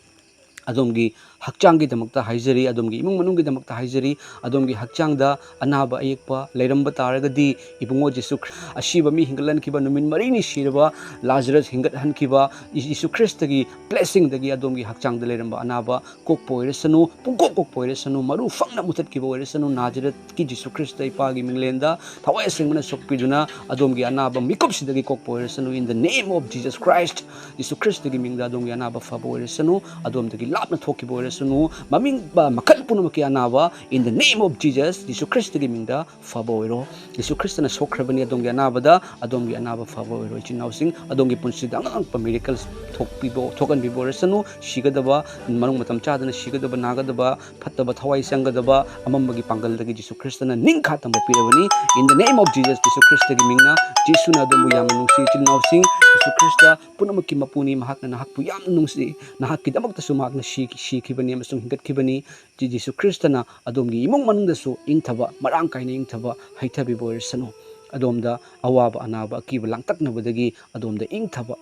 ꯑꯗꯣꯝꯒꯤ ꯍꯛꯆꯥꯡꯒꯤꯗꯃꯛꯇ ꯍꯥꯏꯖꯔꯤ, ꯑꯗꯣꯝꯒꯤ ꯏꯃꯨꯡ ꯃꯅꯨꯡꯒꯤꯗꯃꯛꯇ ꯍꯥꯏꯖꯔꯤ, ꯑꯗꯣꯝꯒꯤ ꯍꯛꯆꯥꯡꯗ ꯑꯅꯥꯕ ꯑꯌꯦꯛꯄ ꯂꯩꯔꯝꯕ ꯇꯥꯔꯒꯗꯤ, ꯏꯕꯨꯡꯉꯣ ꯖꯤꯁꯨ ꯈ꯭ꯔꯤ-, ꯑꯁꯤꯕ ꯃꯤ ꯍꯤꯡꯒꯠꯍꯟꯈꯤꯕ, ꯅꯨꯃꯤꯠ ꯃꯔꯤꯅꯤ ꯁꯤꯔꯕ ꯂꯥꯖꯔꯁ ꯍꯤꯡꯒꯠꯍꯟꯈꯤꯕ ꯖꯤꯁꯨ ꯈ꯭ꯔꯤꯁꯇꯒꯤ blessingꯗꯒꯤ ꯑꯗꯣꯝꯒꯤ ꯍꯛꯆꯥꯡꯗ ꯂꯩꯔꯝꯕ ꯑꯅꯥꯕ ꯀꯣꯛꯄ ꯑꯣꯏꯔꯁꯅꯨ, ꯄꯨꯡꯀꯣꯛ ꯀꯣꯛꯄ ꯑꯣꯏꯔꯁꯅꯨ, ꯃꯔꯨ ꯐꯪꯅ ꯃꯨꯊꯠꯈꯤꯕ ꯑꯣꯏꯔꯁꯅꯨ, ꯅꯥꯖꯔꯦꯠꯀꯤ ꯖꯤꯁꯨ ꯈ꯭ꯔꯤꯁꯇ ꯏꯄꯥꯒꯤ ꯃꯤꯡꯂꯦꯟꯗ ꯊꯋꯥꯏ ꯑꯁꯦꯡꯕꯅ ꯁꯣꯛꯄꯤꯗꯨꯅ ꯑꯗꯣꯝꯒꯤ ꯑꯅꯥꯕ ꯃꯤꯀꯨꯞꯁꯤꯗꯒꯤ ꯀꯣꯛꯄ ꯑꯣꯏꯔꯁꯅꯨ, in the name of Jesus Christ꯫ ꯖꯤꯁꯨ ꯈ꯭ꯔꯤꯁꯇꯒꯤ ꯃꯤꯡꯗ ꯑꯗꯣꯝꯒꯤ ꯑꯅꯥꯕ ꯐꯕ ꯑꯣꯏꯔꯁꯅꯨ, ꯑꯗꯣꯝꯗꯒꯤ ꯂꯥꯞꯅ ꯊꯣꯛꯈꯤꯕ ꯑꯣꯏꯔꯁꯅꯨ, ꯃꯃꯤꯡ, ꯃꯈꯜ ꯄꯨꯝꯅꯃꯛꯀꯤ ꯑꯅꯥꯕ, in the name of Jesus, ꯖꯤꯁꯨ ꯈ꯭ꯔꯤꯁꯇꯒꯤ ꯃꯤꯡꯗ ꯐꯕ ꯑꯣꯏꯔꯣ꯫ ꯖꯤꯁꯨ ꯈ꯭ꯔꯤꯁꯇꯅ ꯁꯣꯛꯈ꯭ꯔꯕꯅꯤ ꯑꯗꯣꯝꯒꯤ ꯑꯅꯥꯕꯗ, ꯑꯗꯣꯝꯒꯤ ꯑꯅꯥꯕ ꯐꯕ ꯑꯣꯏꯔꯣ꯫ ꯏꯆꯤꯟ ꯏꯅꯥꯎꯁꯤꯡ, ꯑꯗꯣꯝꯒꯤ ꯄꯨꯟꯁꯤꯗ ꯑꯉꯛꯄ miracles ꯊꯣꯛꯄꯤꯕ, ꯊꯣꯛꯍꯟꯕꯤꯕ ꯑꯣꯏꯔꯁꯅꯨ꯫ ꯁꯤꯒꯗꯕ, ꯃꯔꯨ ꯃꯇꯝ ꯆꯥꯗꯅ ꯁꯤꯒꯗꯕ, ꯅꯥꯒꯗꯕ, ꯐꯠꯇꯕ ꯊꯋꯥꯏ ꯆꯪꯒꯗꯕ, ꯑꯃꯝꯕꯒꯤ ꯄꯥꯡꯒꯜꯗꯒꯤ ꯖꯤꯁꯨ ꯈ꯭ꯔꯤꯁꯇꯅ ꯅꯤꯡꯈꯥ ꯇꯝꯕ ꯄꯤꯔꯕꯅꯤ꯫ In the name of Jesus, ꯖꯤꯁꯨ ꯈ꯭ꯔꯤꯁꯇꯒꯤ ꯃꯤꯡꯅ, ꯖꯤꯁꯨꯅ ꯑꯗꯣꯝꯕꯨ ꯌꯥꯝꯅ ꯅꯨꯡꯁꯤ꯫ ꯏꯆꯤꯟ ꯏꯅꯥꯎꯁꯤꯡ, ꯖꯤꯁꯨ ꯈ꯭ꯔꯤꯁꯇ ꯄꯨꯝꯅꯃꯛꯀꯤ ꯃꯄꯨꯅꯤ꯫ ꯃꯍꯥꯛꯅ ꯅꯍꯥꯛꯄꯨ ꯌꯥꯝꯅ ꯅꯨꯡꯁꯤ꯫ ꯅꯍꯥꯛꯀꯤꯗꯃꯛꯇꯁꯨ ꯃꯍꯥꯛꯅ ꯁꯤ-, ꯁꯤꯈꯤꯕꯅꯤ ꯑꯃꯁꯨꯡ ꯍꯤꯡꯒꯠꯈꯤꯕꯅꯤ꯫ ꯖꯤ-, ꯖꯤꯁꯨ ꯈ꯭ꯔꯤꯁꯇꯅ ꯑꯗꯣꯝꯒꯤ ꯏꯃꯨꯡ ꯃꯅꯨꯡꯗꯁꯨ ꯏꯪꯊꯕ, ꯃꯔꯥꯡ ꯀꯥꯏꯅ ꯏꯪꯊꯕ ꯍꯩꯊꯕꯤꯕ ꯑꯣꯏꯔꯁꯅꯨ꯫ ꯑꯗꯣꯝꯗ ꯑꯋꯥꯕ, ꯑꯅꯥꯕ, ꯑꯀꯤꯕ ꯂꯥꯡꯇꯛꯅꯕꯗꯒꯤ ꯑꯗꯣꯝꯗ ꯏꯪꯊꯕ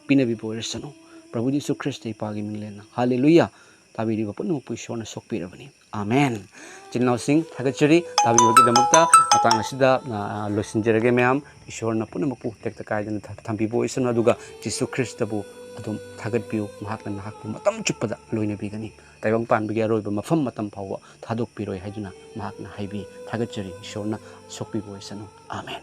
ꯄꯤꯅꯕꯤꯕ ꯑꯣꯏꯔꯁꯅꯨ꯫ ꯄ꯭ꯔꯚꯨ ꯖꯤꯁꯨ ꯈ꯭ꯔꯤꯁꯇ ꯏꯄꯥꯒꯤ ꯃꯤꯡꯂꯦꯟꯅ꯫ ꯍꯥꯂꯦꯂꯨꯌꯥ꯫ ꯇꯥꯕꯤꯔꯤꯕ ꯄꯨꯝꯅꯃꯛꯄꯨ ꯏꯁꯣꯔꯅ ꯁꯣꯛꯄꯤꯔꯕꯅꯤ꯫ ꯑꯥꯃꯦꯟ꯫ ꯏꯆꯤꯟ ꯏꯅꯥꯎꯁꯤꯡ, ꯊꯥꯒꯠꯆꯔꯤ ꯇꯥꯕꯤꯕꯒꯤꯗꯃꯛꯇ꯫ ꯃꯇꯥꯡ ꯑꯁꯤꯗ, ꯑ, ꯂꯣꯏꯁꯤꯟꯖꯔꯒꯦ ꯃꯌꯥꯝ꯫ ꯏꯁꯣꯔꯅ ꯄꯨꯝꯅꯃꯛꯄꯨ ꯇꯦꯛꯇ ꯀꯥꯏꯗꯅ ꯊ-, ꯊꯝꯕꯤꯕ ꯑꯣꯏꯁꯅꯨ, ꯑꯗꯨꯒ ꯖꯤꯁꯨ ꯈ꯭ꯔꯤꯁꯇꯕꯨ ꯑꯗꯨꯝ ꯊꯥꯒꯠꯄꯤꯌꯨ꯫ ꯃꯍꯥꯛꯅ ꯅꯍꯥꯛꯄꯨ ꯃꯇꯝ ꯆꯨꯞꯄꯗ ꯂꯣꯏꯅꯕꯤꯒꯅꯤ꯫ ꯇꯥꯏꯕꯪ ꯄꯥꯟꯕꯒꯤ ꯑꯔꯣꯏꯕ ꯃꯐꯝ ꯃꯇꯝ ꯐꯥꯎꯕ ꯊꯥꯗꯣꯛꯄꯤꯔꯣꯏ ꯍꯥꯏꯗꯨꯅ ꯃꯍꯥꯛꯅ ꯍꯥꯏꯕꯤ꯫ ꯊꯥꯒꯠꯆꯔꯤ꯫ ꯏꯁꯣꯔꯅ ꯁꯣꯛꯄꯤꯕ ꯑꯣꯏꯁꯅꯨ꯫ ꯑꯥꯃꯦꯟ꯫